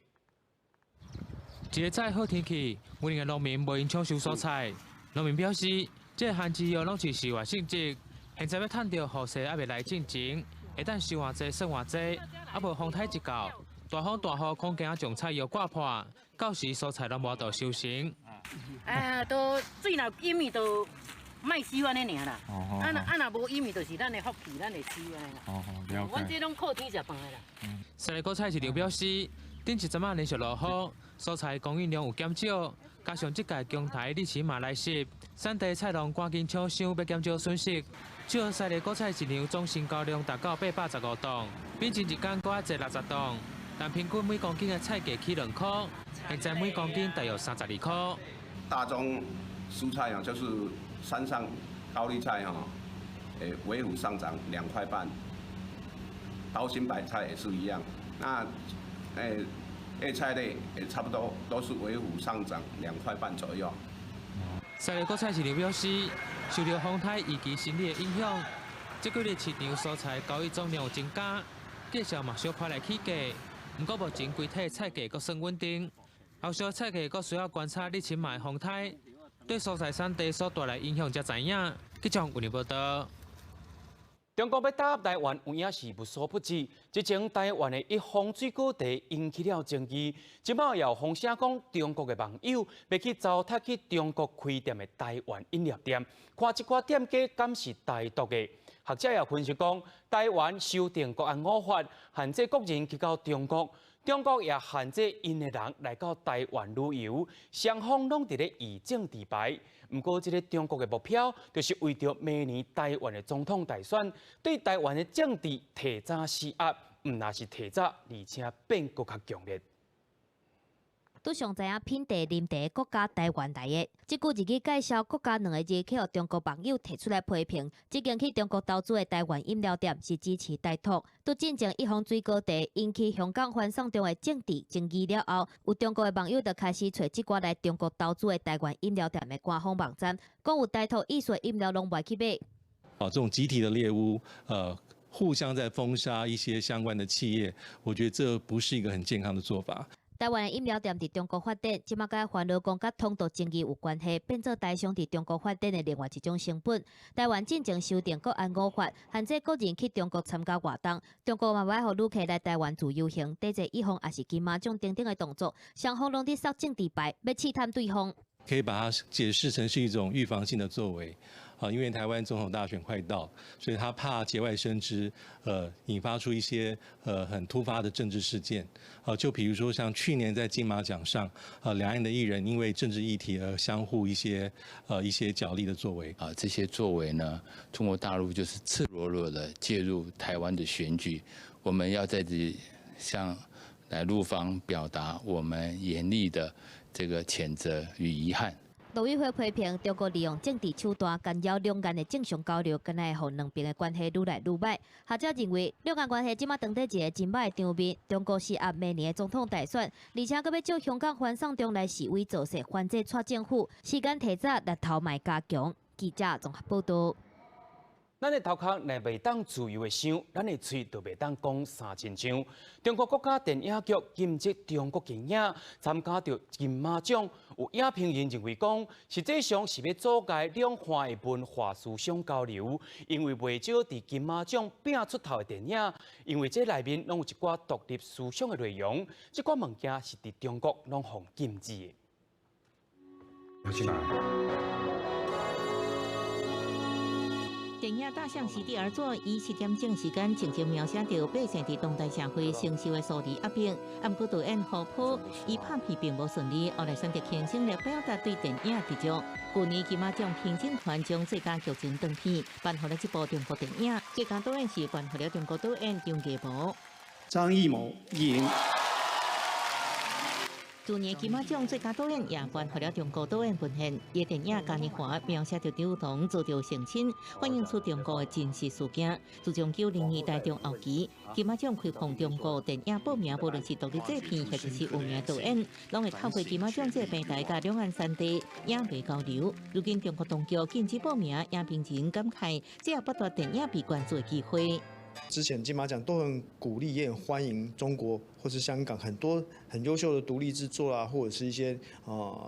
[SPEAKER 22] 一个再好天氣，雲林的農民無閒搶收蔬菜。農民表示，這個旱季藥攏是試驗性質。現在欲趁著雨勢猶未來進前，會當收偌濟算偌濟，啊無風颱一到，大風大雨恐驚將菜葉掛破，到時蔬菜攏無法度收成。
[SPEAKER 23] 啊，都水若淹去都莫收按呢爾啦。啊若啊若無淹去，就是咱的福氣，咱會收按呢啦。
[SPEAKER 22] 哦，了解。
[SPEAKER 23] 阮這攏靠天食飯的啦。
[SPEAKER 22] 西螺果菜市場表示，頂一陣仔連續落雨，蔬菜供應量有減少，加上這屆強颱利奇馬來襲，產地菜農趕緊搶收，欲減少損失。少西螺果菜市場總成交量達到815檔，比前一工閣較濟60檔。但平均每公斤的菜價起2箍，現在每公斤大約32箍。
[SPEAKER 24] 大宗蔬菜啊，就是山上高麗菜哈，微幅上漲2塊半。刀心白菜也是一樣，那葉菜類也差不多都是微幅上漲2塊半左右。
[SPEAKER 22] 西螺果菜市場表示，受到風颱以及心理的影響，這幾日市場蔬菜交易總量有增加，價錢嘛小可來起價。不過目前規體菜價閣算穩定，後續菜價閣需要觀察利奇馬風颱對蔬菜產地所帶來影響才知影。記者吳林報道。
[SPEAKER 1] 中國欲打壓台灣，有影是無所不至。之前台灣的一方水果茶引起了爭議，這擺也有風聲講，中國的網友欲去糟蹋去中國開店的台灣飲料店，看這寡店家敢是台獨的。學者也分析講，台灣修訂國安五法，限制國人去到中國。中國也限制𪜶的人來到台灣旅遊，雙方攏佇咧以政治牌。毋過，這个中國的目標就是為著明年台灣的總統大選，對台灣的政治提早施壓，毋但是提早，而且變閣較強烈。
[SPEAKER 2] 拄上知影品茶、啉茶國家台灣來的，這句日語介紹國家兩个字，去予中國網友提出來批評。這間去中國投資的台灣飲料店是支持台獨。拄進前一風水果茶引起香港反送中的政治爭議了後，有中國的網友就開始揣這寡來中國投資的台灣飲料店的官方網站，講有台獨意思的飲料攏袂去買。
[SPEAKER 5] 啊，這種集體的獵巫，互相在封殺一些相關的企業，我覺得這不是一個很健康的做法。
[SPEAKER 2] 台灣的飲料店佇中國發展，這馬佮煩惱講佮統獨爭議有關係，變做台商佇中國發展的另外一種成本。台灣進前修訂國安五法，限制個人去中國參加活動，中國嘛無愛予旅客來台灣自由行，抵制一方抑是金馬獎等等的動作，雙方攏佇撒政治牌，欲試探對方。
[SPEAKER 5] 可以把它解釋成是一種預防性的作為，啊，因為台灣總統大選快到，所以他怕節外生枝，引發出一些很突發的政治事件，啊，就比如說像去年在金馬獎上，兩岸的藝人因為政治議題而相互一些角力的作為。
[SPEAKER 6] 啊，這些作為呢，中國大陸就是赤裸裸的介入台灣的選舉，我們要在這裡向來陸方表達我們嚴厲的這個譴責與遺憾。
[SPEAKER 2] 陸委會批評中國利用政治手段干擾兩岸的正常交流，敢若會予兩邊的關係愈來愈䆀。學者認為，兩岸關係這馬當佇一个真䆀的場面，中國施壓明年的總統大選，而且閣欲藉香港反送中來示威造勢，反制蔡政府，時間提早，力頭嘛會加強。記者綜合報導。
[SPEAKER 1] 咱的頭殼若袂當自由的想，咱的喙就袂當講三親像。中國國家電影局禁止中國電影參加著金馬獎，有影評人認為講，實際上是欲阻礙兩岸的文化思想交流，因為袂少佇金馬獎拼出頭的電影，因為這內面攏有一寡獨立思想的內容，這寡物件是佇中國攏予禁止的。
[SPEAKER 18] 要去哪？
[SPEAKER 17] 電影《大象席地而坐》以7點鐘時間，靜靜描寫著百姓佇當代社會承受的疏離壓迫。啊，毋過導演胡波伊拍片並無順利，後來選擇輕鬆來表達對電影的執著。舊年金馬獎評審團將最佳劇情長片頒予了這部中國電影，最佳導演是頒予了中國導演張藝謀。
[SPEAKER 25] 張藝謀贏。
[SPEAKER 17] 去年金馬獎最佳導演也頒予了中國導演文憲，伊的電影《嘉年華》描寫著兒童遭著性侵，反映出中國的真實事件。自從90年代中後期，金馬獎開放中國電影報名，無論是獨立製片或者是有名導演，攏會透過金馬獎這个平台，佮兩岸三地影迷交流。如今中國當局禁止報名，影評人感慨，這也剝奪電影被關注的機會。
[SPEAKER 25] 之前金馬獎都很鼓勵，也很歡迎中國或是香港很多很優秀的獨立製作啊，或者是一些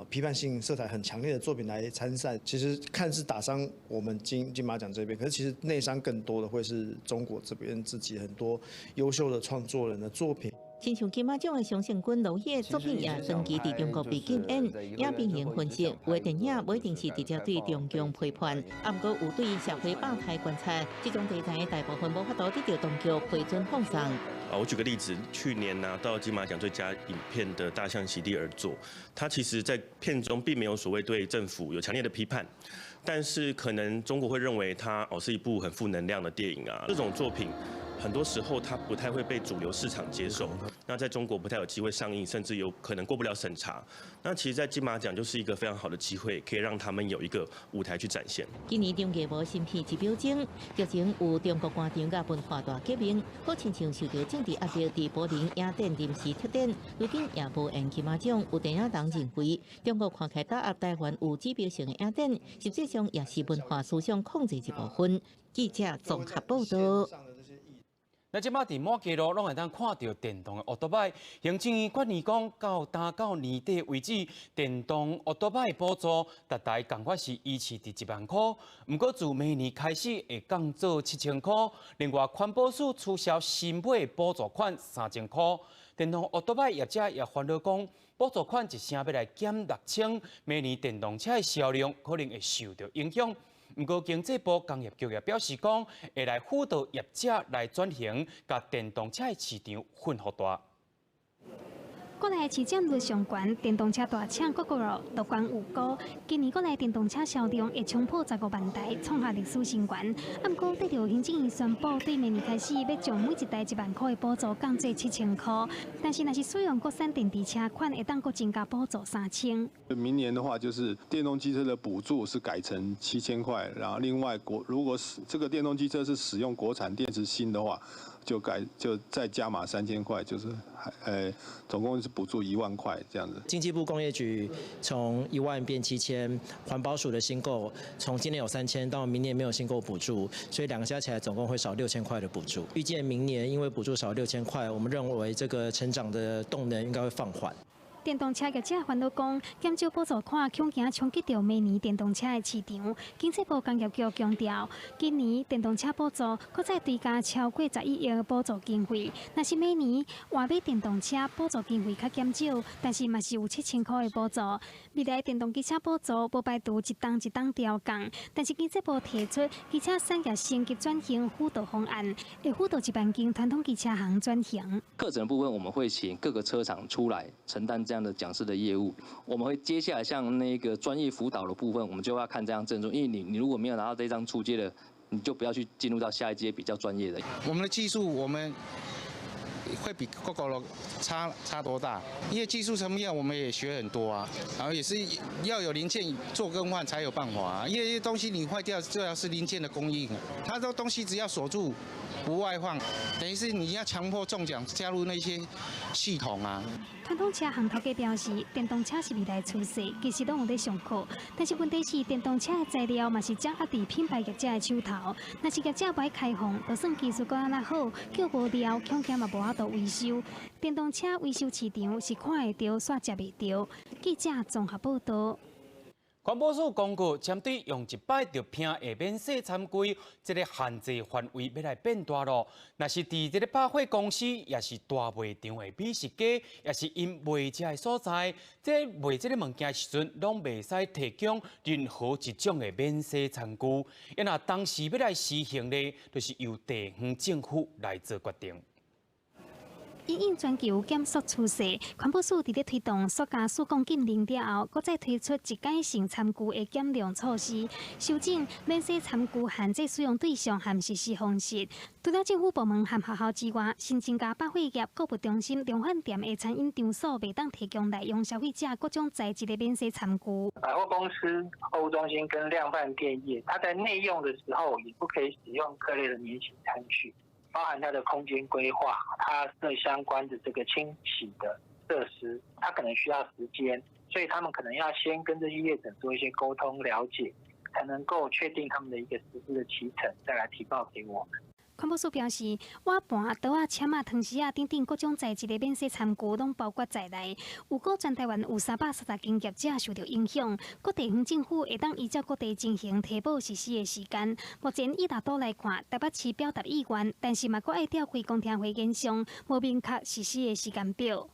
[SPEAKER 25] 批判性色彩很強烈的作品來參賽。其實看似打傷我們金馬獎這邊，可是其實內傷更多的會是中國這邊自己很多優秀的創作人的作品。
[SPEAKER 17] 親像金馬獎的常勝軍婁燁作品也長期佇中國被禁演，影評人分析，有的電影無一定是直接對中共批判，啊，毋過有對社會百態觀察，這種題材大部分無法度得到當局批准放送。
[SPEAKER 26] 啊，我舉個例子，去年拿到金馬獎最佳影片的《大象席地而坐》，它其實在片中並沒有所謂對政府有強烈的批判，但是可能中國會認為它哦是一部很負能量的電影啊，這種作品。很多時候它不太會被主流市場接受，那在中國不太有機會上映，甚至有可能過不了審查。那其實，在金馬獎就是一個非常好的機會，可以讓他們有一個舞台去展現。
[SPEAKER 17] 今年張藝謀新片《一秒鐘》，劇情有中國官場佮文化大革命，好親像受著政治壓力，佇柏林影展臨時撤展，如今也無緣金馬獎。有電影人認為，中國看起來打壓台灣有指標性的影展，實際上也是文化思想控制一部分。記者綜合報導。
[SPEAKER 1] 那這馬佇滿街路攏會當看著電動的歐多擺。行政院決議講，到今到年底為止，電動歐多擺的補助，逐台共款是維持佇1萬箍。毋過自明年開始會降做7000箍。另外，環保署取消新買補助款3000箍。電動歐多擺業者也煩惱講，補助款一聲欲來減6000，明年電動車的銷量可能會受著影響。毋過經濟部工業局也表示講，會來輔導業者來轉型，共電動車的市場分予大。
[SPEAKER 4] 國內市佔率上懸，電動車大廠 Gogoro 樂觀預估，今年國內電動車銷量會衝破15萬台，創下歷史新高。毋過，得著行政院宣布，對明年開始欲將每一台1萬箍的補助降做7000箍，但是若是使用國產電池車款，會當閣增加補助3000。
[SPEAKER 9] 明年的話，就是電動機車的補助是改成7000塊，然後另外國如果是這個電動機車是使用國產電池芯的話，就改就再加碼3000塊，就是總共是補助1萬塊這樣子。
[SPEAKER 8] 經濟部工業局從1萬變7000，環保署的新購從今年有3000到明年沒有新購補助，所以兩個加起來總共會少6000塊的補助。預見明年因為補助少6000塊，我們認為這個成長的動能應該會放緩。
[SPEAKER 4] 電動車業者煩惱講，減少補助款恐驚衝擊著明年電動車的市場。經濟部工業局強調，今年電動車補助閣再追加超過11億補助經費。若是明年換買電動車補助經費較減少，但是嘛是有7000箍的補助。未來電動機車補助無排除一冬一冬調降，但是經濟部提出機車產業升級轉型輔導方案，會輔導1萬間傳統機車行轉型。
[SPEAKER 10] 課程部分我們會請各個車廠出來承擔這樣的講師的業務，我們會接下來像那個專業輔導的部分，我們就要看這張證書，因為你如果沒有拿到這張初階的，你就不要去進入到下一階比較專業的。
[SPEAKER 11] 我們的技術我們會比 Gogoro 差多大？因為技術層面我們也學很多啊，然後也是要有零件做更換才有辦法啊。因為東西你壞掉，主要是零件的供應，它的東西只要鎖住不外放，等於是你要強迫中獎加入那些系統啊。
[SPEAKER 4] 傳統車行頭家表示，電動車是未來趨勢，其實攏有咧上課，但是問題是電動車的材料嘛是掌握佇品牌業者的手頭，若是業者無愛開放，就算技術閣按怎好，叫無料，恐驚嘛無法度維修。電動車維修市場是看會著，煞食袂著。記者綜合報導。
[SPEAKER 1] 環保署公告，針對用一擺就拚的免洗餐具，這个限制範圍欲來變大囉。若是佇這个百貨公司，抑是大賣場的美食街，抑是𪜶賣食的所在，這賣這个物件時陣，攏袂使提供任何一種的免洗餐具。啊若當時欲來施行呢，就是由地方政府來做決定。
[SPEAKER 4] 因應全球減塑趨勢，環保署佇咧推動塑膠四降禁令了後，閣再推出一改性餐具的減量措施，修正免洗餐具限制使用對象和實施方式。除了政府部門和學校之外，新增加百貨業、購物中心、量販店的餐飲場所，袂當提供內用消費者各種材質的免洗餐具。
[SPEAKER 12] 百貨公司、購物中心跟量販店業，它在內用的時候，也不可以使用各類的免洗餐具。包含它的空間規劃，它的相關的這個清洗的設施，它可能需要時間，所以他們可能要先跟這些業者做一些溝通了解，才能夠確定他們的一個實施的期程，再來提報給我們。
[SPEAKER 4] 環保署表示，碗盤、刀仔、籤仔、湯匙仔等等各種材質的免洗餐具攏包括在內。預估全台灣有330間業者受著影響，各地方政府會當依照各地情形提報實施的時間。目前以六都來看，台北市表達意願，但是嘛閣愛調開公聽會研商，無明確實施的時間表。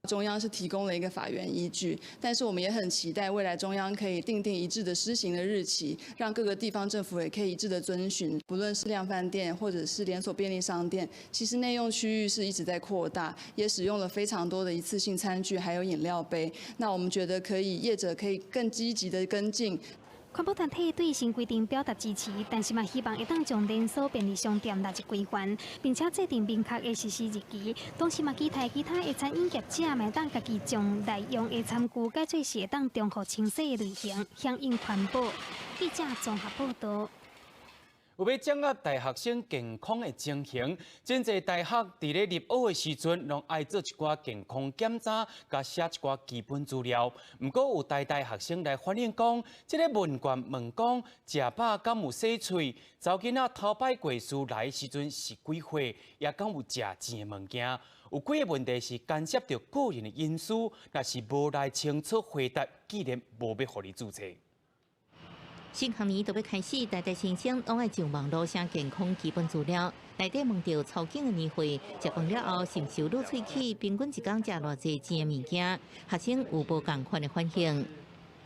[SPEAKER 13] 中央是提供了一個法源依據，但是我們也很期待未來中央可以訂定一致的施行的日期，讓各個地方政府也可以一致的遵循。不論是量販店或者是連鎖便利商店，其實內用區域是一直在擴大，也使用了非常多的一次性餐具，還有飲料杯。那我們覺得可以業者可以更積極的跟進。
[SPEAKER 4] 環保團體對新規定表達支持，但是嘛希望會當將連鎖便利商店納入規範，並且制定明確的實施日期。同時嘛期待其他的餐飲業者嘛會當家己將內用的餐具改做是會當重複清洗的類型，響應環保。記者綜合報導。
[SPEAKER 1] 有欲掌握大學生健康的情形，真濟大學佇咧入學的時陣，攏愛做一寡健康檢查，佮寫一寡基本資料。毋過有台大學生來反映講，這个問卷問講食飽敢有洗喙，查某囡仔頭擺月事來的時陣是幾歲，也敢有食甜的物件？有幾个問題是干涉著個人的隱私，若是無來清楚回答，既然無欲予你註冊。
[SPEAKER 17] 新學年就欲開始，台大新生攏愛上網路寫健康基本資料。內底問著初經的年歲，食飯了後是毋是有滷喙齒，平均一工食偌濟甜的物件，學生有無仝款的反應。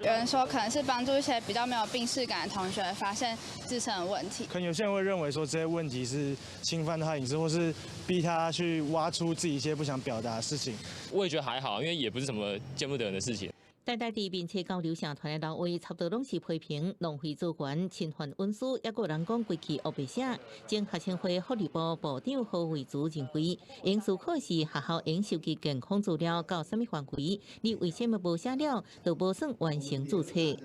[SPEAKER 7] 有人說可能是幫助一些比較沒有病識感的同學發現自身的問題。
[SPEAKER 14] 可能有些人會認為說這些問題是侵犯他隱私，或是逼他去挖出自己一些不想表達的事情。
[SPEAKER 15] 我也覺得還好，因為也不是什麼見不得人的事情。
[SPEAKER 17] 台大佇面冊交流社團的老話，差不多攏是批評浪費資源、侵犯隱私，抑閣有人講規氣烏白寫。前學生會福利部部長何惠慈認為，應思考是學校應收集健康資料到啥物範圍，你為啥物無寫了，就無算完成註冊。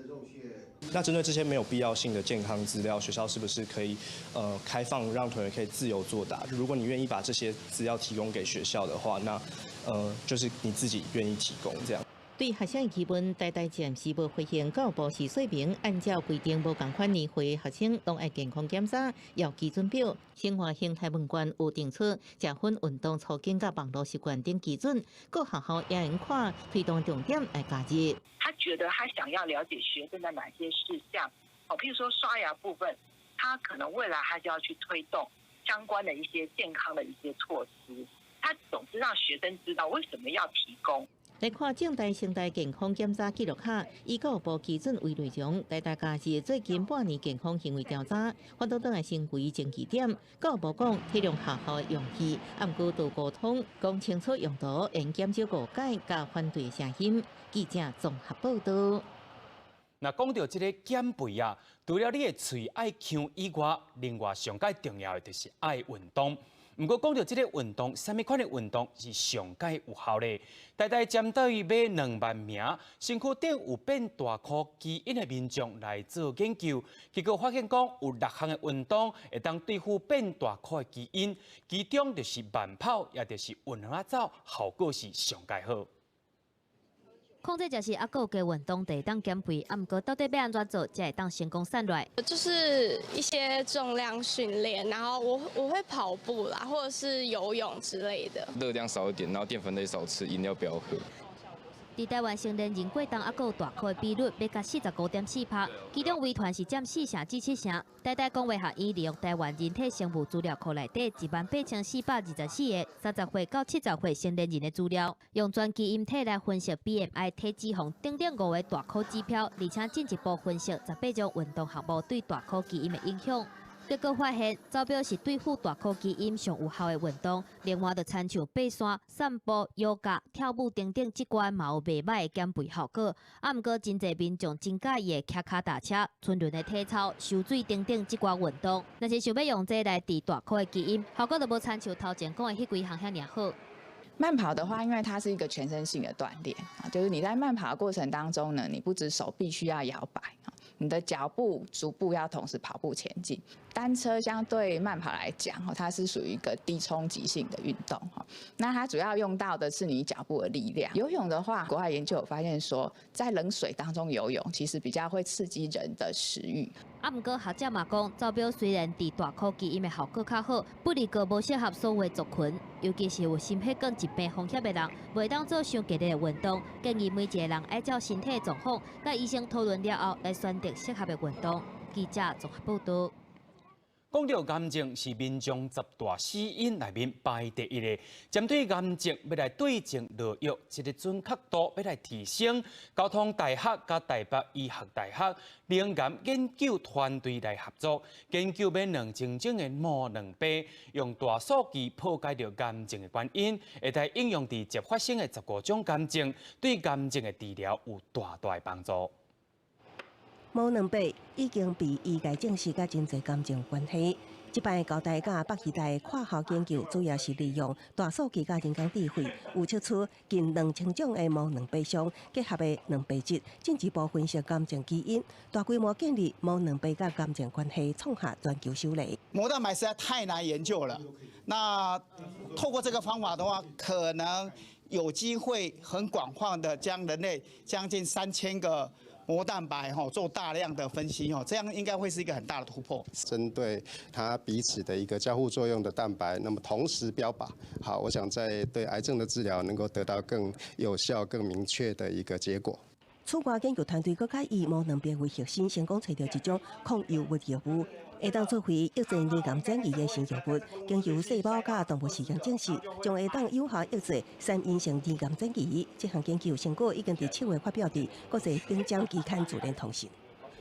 [SPEAKER 16] 那針對這些沒有必要性的健康資料，學校是不是可以開放，讓同學可以自由作答？如果你願意把這些資料提供給學校的話，那就是你自己願意提供這樣。
[SPEAKER 17] 對學生的疑問，台大暫時無回應。教育部是說明，按照規定，無仝款年歲學生攏愛健康檢查，要基準表。生活形態問卷有定出食薰、運動、粗間佮網路習慣等基準，各學校也應看推動重點來加入。
[SPEAKER 19] 他覺得他想要了解學生的哪些事項，哦，譬如說刷牙部分，他可能未來他就要去推動相關的一些健康的一些措施。他總是讓學生知道為什麼要提供。
[SPEAKER 17] 來看政大、成大健康檢查記錄卡，以教育部基準為內容，台大加入最近半年健康行為調查，反倒轉來成為爭議點。教育部講體諒學校的用意，毋過多溝通，講清楚用途，應減少誤解佮反對聲音。記者綜合報道。
[SPEAKER 1] 那講到這个減肥啊，除了你的喙愛嗆以外，另外上蓋重要的就是愛運動。毋過講到這个運動，啥物款的運動是上蓋有效的？台大針對欲2萬名身軀頂有變大箍基因的民眾來做研究，結果發現講有六項的運動會當對付變大箍的基因，其中就是慢跑，也就是運動仔走，效果是上蓋好。
[SPEAKER 2] 控制食食，猶閣有加運動，就會當減肥。啊，毋過到底欲按怎做，才會當成功瘦落來？
[SPEAKER 7] 就是一些重量訓練，然後我會跑步啦，或者是游泳之類的。
[SPEAKER 15] 熱量少一點，然後澱粉類少吃，飲料不要喝。
[SPEAKER 2] 佇台灣成年人過重猶閣有大箍的比率，欲到45.4%，其中遺傳是佔4成至7成。台大公衛學院利用台灣人體生物資料庫內底18,424個30歲到70歲成年人的資料，用全基因體來分析 BMI 體脂肪等等五个大箍指標，而且進一步分析18種運動項目對大箍基因的影響。結果發現，走表是對付大箍基因上有效的運動。另外，就親像爬山、散步、瑜伽、跳舞等等，這寡嘛有袂䆀的減肥效果。啊，毋過真濟民眾真佮意騎跤踏車、春輪的體操、泅水等等這寡運動。若是想欲用這來治大箍的基因，效果就無親像頭前講的彼幾項遐爾好。
[SPEAKER 20] 慢跑的話，因為它是一個全身性的鍛鍊啊，就是你在慢跑的過程當中呢，你不止手臂需要搖擺，你的腳步、足步要同時跑步前進。單車相對慢跑來講，它是屬於一個低衝擊性的運動，那它主要用到的是你腳步的力量。游泳的話，國外研究有發現說，在冷水當中游泳，其實比較會刺激人的食慾。
[SPEAKER 2] 啊，毋過學者嘛講，走表雖然治大箍基因的效果較好，不過無適合所有族群，尤其是有心血管疾病風險的人，袂當做傷激烈的運動。建議每一個人愛照身體的狀況，佮醫生討論了後來選擇適合的運動。記者綜合報道。
[SPEAKER 1] 講到癌症是民眾十大死因內面排第一个，針對癌症欲來對症落藥，這个準確度欲來提升。交通大學佮台北醫學大學乳癌研究團隊來合作，研究欲2000種的膜蛋白，用大數據破解著癌症的原因，會當應用佇捷發生的15種癌症，對癌症的治療有大大的幫助。
[SPEAKER 27] 膜蛋白已經被醫界證實佮真濟癌症有關係。這擺交大佮北醫大跨校研究，主要是利用大數據佮人工智慧，有測出近2000種的膜蛋白相結合的蛋白質，進一步分析癌症基因，大規模建立膜蛋白佮癌症關係，創下全球首例。
[SPEAKER 28] 膜蛋白實在太難研究了，那透過這個方法的話，可能有機會很廣泛的將人類將近3000個膜蛋白做大量的分析這樣應該會是一個很大的突破。
[SPEAKER 29] 針對它彼此的一個交互作用的蛋白，那麼同時標靶，好，我想在對癌症的治療能夠得到更有效、更明確的一個結果。
[SPEAKER 27] 此外，研究團隊閣較以膜蛋白為核心，成功揣著一種抗憂鬱藥物，會當作為抑制胰癌轉移的新藥物。經由細胞佮動物實驗證實，將會當有效抑制三陰性胰癌轉移。這項研究成果已經佇7月發表佇國際頂尖期刊《自然通訊》。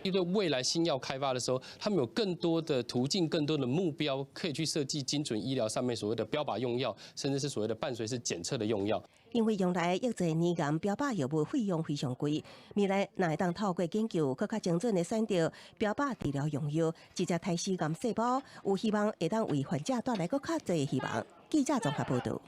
[SPEAKER 3] 因為未來新藥開發的時候，他們有更多的途徑、更多的目標，可以去設計精準醫療上面所謂的標靶用藥，甚至是所謂的伴隨式檢測的用藥。
[SPEAKER 27] 因為用來抑制胰癌標靶藥物費用非常貴，未來若會當透過研究，閣較精準的選擇標靶治療用藥，直接殺死癌細胞，有希望會當為患者帶來閣較濟的希望。記者綜合報導。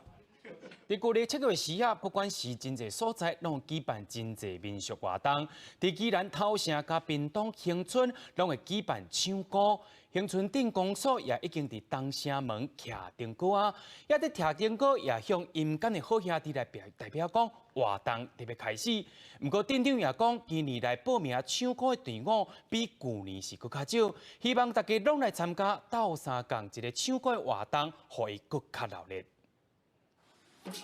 [SPEAKER 1] 佇舊曆7月時啊，不管是真濟所在，攏舉辦真濟民俗活動。佇宜蘭頭城佮屏東恆春，攏會舉辦搶孤。恆春鎮公所也已經佇東城門徛燈具啊，也佇徛燈具也向陰間的好兄弟來代表講活動特別開始。毋過鎮長也講，今年來報名搶孤的隊伍比舊年是閣較少，希望大家攏來參加鬥相共一个搶孤的活動，予伊閣較熱鬧。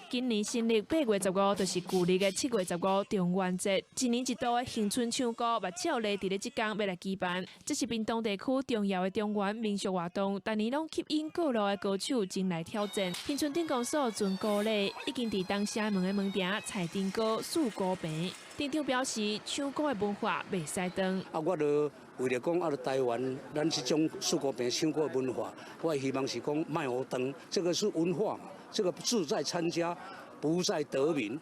[SPEAKER 5] 今年新曆8月15，就是舊曆的7月15中元節。一年一度的恆春搶孤，嘛照例佇咧這工欲來舉辦。這是屏東地區重要的中元民俗活動，逐年攏吸引各路的高手前來挑戰。恆春鎮公所遵古禮，已經佇東城門的門埕採燈果、豎孤棚。鎮長表示，搶孤的文化袂使斷。
[SPEAKER 6] 啊，我就為著講啊，台灣咱這種豎孤棚搶孤的文化，我希望是講莫予斷，這個是文化嘛。這個志在參加，不在得名，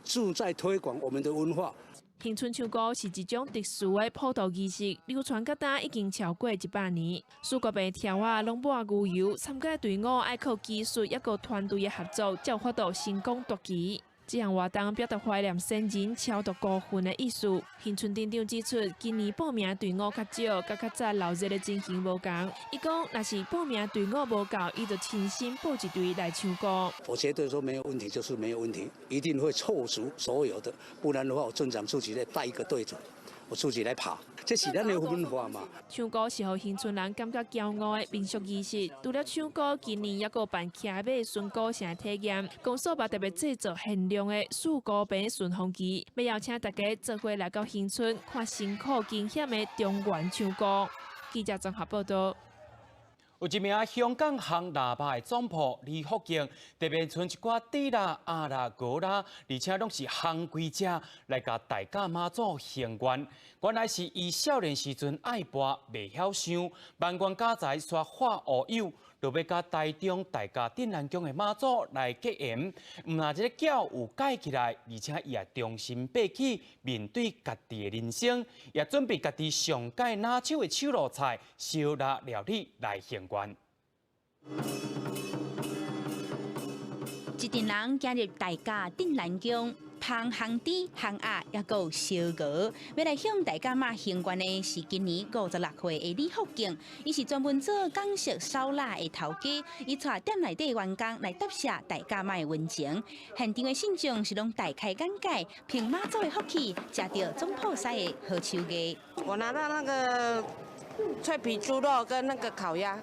[SPEAKER 6] 志在推廣我們的文化。
[SPEAKER 5] 恆春搶孤是一種特殊的普渡儀式，流傳到今已經超過100年。豎孤棚柱仔攏抹牛油，參加隊伍愛靠技術，抑閣團隊的合作，才有法度成功奪旗。這項活動表達懷念先人超度孤魂的意思。恆春鎮長指出，今年報名隊伍較少，佮較早鬧熱的情形無仝。伊講，若是報名隊伍無夠，伊就親身報一隊來搶孤。
[SPEAKER 6] 我絕對說沒有問題，就是沒有問題，一定會湊足所有的，不然的話，我鎮長自己來帶一個隊組，我自己來跑，這是咱的文化嘛。
[SPEAKER 5] 搶孤是予恆春人感覺驕傲的民俗儀式。除了搶孤，今年猶閣辦騎馬巡古城的體驗。公所嘛特別製作限量的豎孤棚順風旗，欲邀請大家做伙來到恆春看辛苦驚險的中元搶孤。記者綜合報導。
[SPEAKER 1] 有一名香港烘臘肉的總鋪李福敬，特別賰一寡豬啦、鴨啦、鵝啦，而且攏是烘規隻來共大甲媽祖還願。原來是伊少年時陣愛跋，袂曉想，萬願家財煞化烏有，就欲共台中大甲鎮瀾宮的媽祖來結緣。毋但這个轎有蓋起來，而且伊也重新爬起，面對家己的人生，也準備家己上蓋拿手的手路菜燒臘料理來還願。
[SPEAKER 18] 一陣人行入大甲鎮瀾宮，捧烘豬、烘鴨，抑閣有燒鵝，欲來向大甲媽還願的是今年56歲的李福敬，伊是專門做港式燒臘的頭家，伊帶店內底員工來答謝大甲媽的溫情。現場的信眾是攏大開眼界，憑媽祖的福氣，食著總鋪師的好手藝。
[SPEAKER 21] 我拿到那個脆皮豬肉跟那個烤鴨。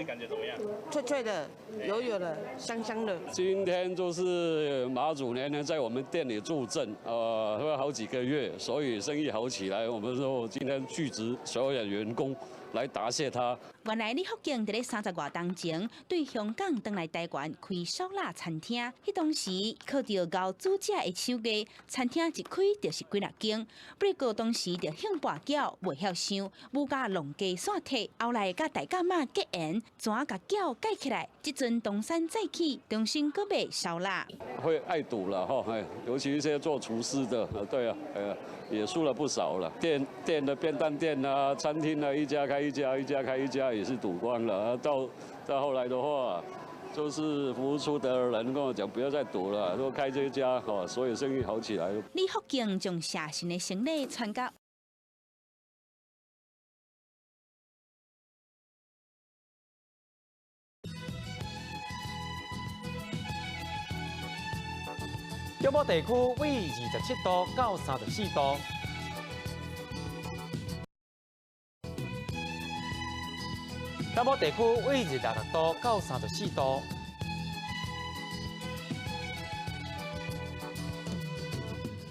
[SPEAKER 22] 感覺怎麼樣？
[SPEAKER 21] 脆脆的，油油的，香香的。
[SPEAKER 23] 今天就是媽祖娘娘在我們店裡助陣，會好幾個月，所以生意好起來。我們說今天聚集所有員工來答謝他。
[SPEAKER 18] 原來李福敬佇咧30外冬前對香港轉來台灣開燒臘餐廳，彼當時靠著熬煮食的手藝，餐廳一開就是幾若間。不過當時就興跋筊，袂曉想，母家弄家散退，後來佮大甲媽結緣，怎共轎蓋起來？這陣東山再起，重新閣賣燒臘。
[SPEAKER 23] 會愛賭了哈，尤其一些做廚師的，對啊，也輸了不少了。店的便當店啊，餐廳啊，一家開一家，一家開一家，也是賭光了。到後來的話，就是服務處的人跟我講，不要再賭了，說開這家，所以生意好起來。
[SPEAKER 18] 李福敬將謝神的生理傳到。
[SPEAKER 1] 中部地區為27度到34度，南部地區為26度到34度。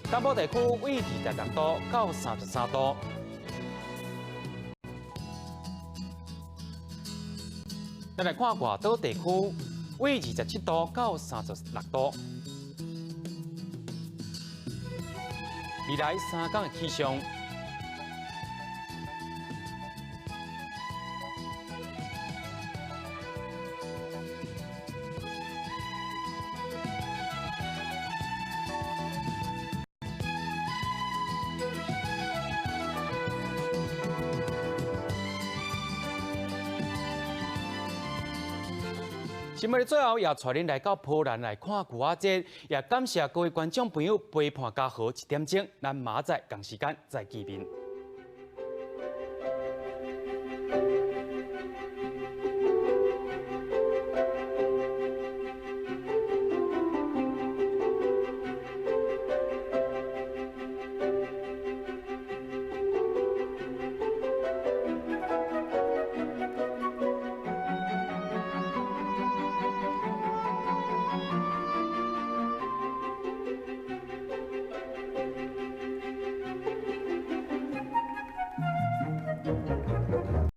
[SPEAKER 1] 东部地区為26度到33度。咱來看外島地區，為27度到36度。未來3天的氣象。新聞的最後，也帶恁來到波蘭來看龜仔節，也感謝各位觀眾朋友陪伴嘉禾一點鐘，咱明仔載仝時間再見面。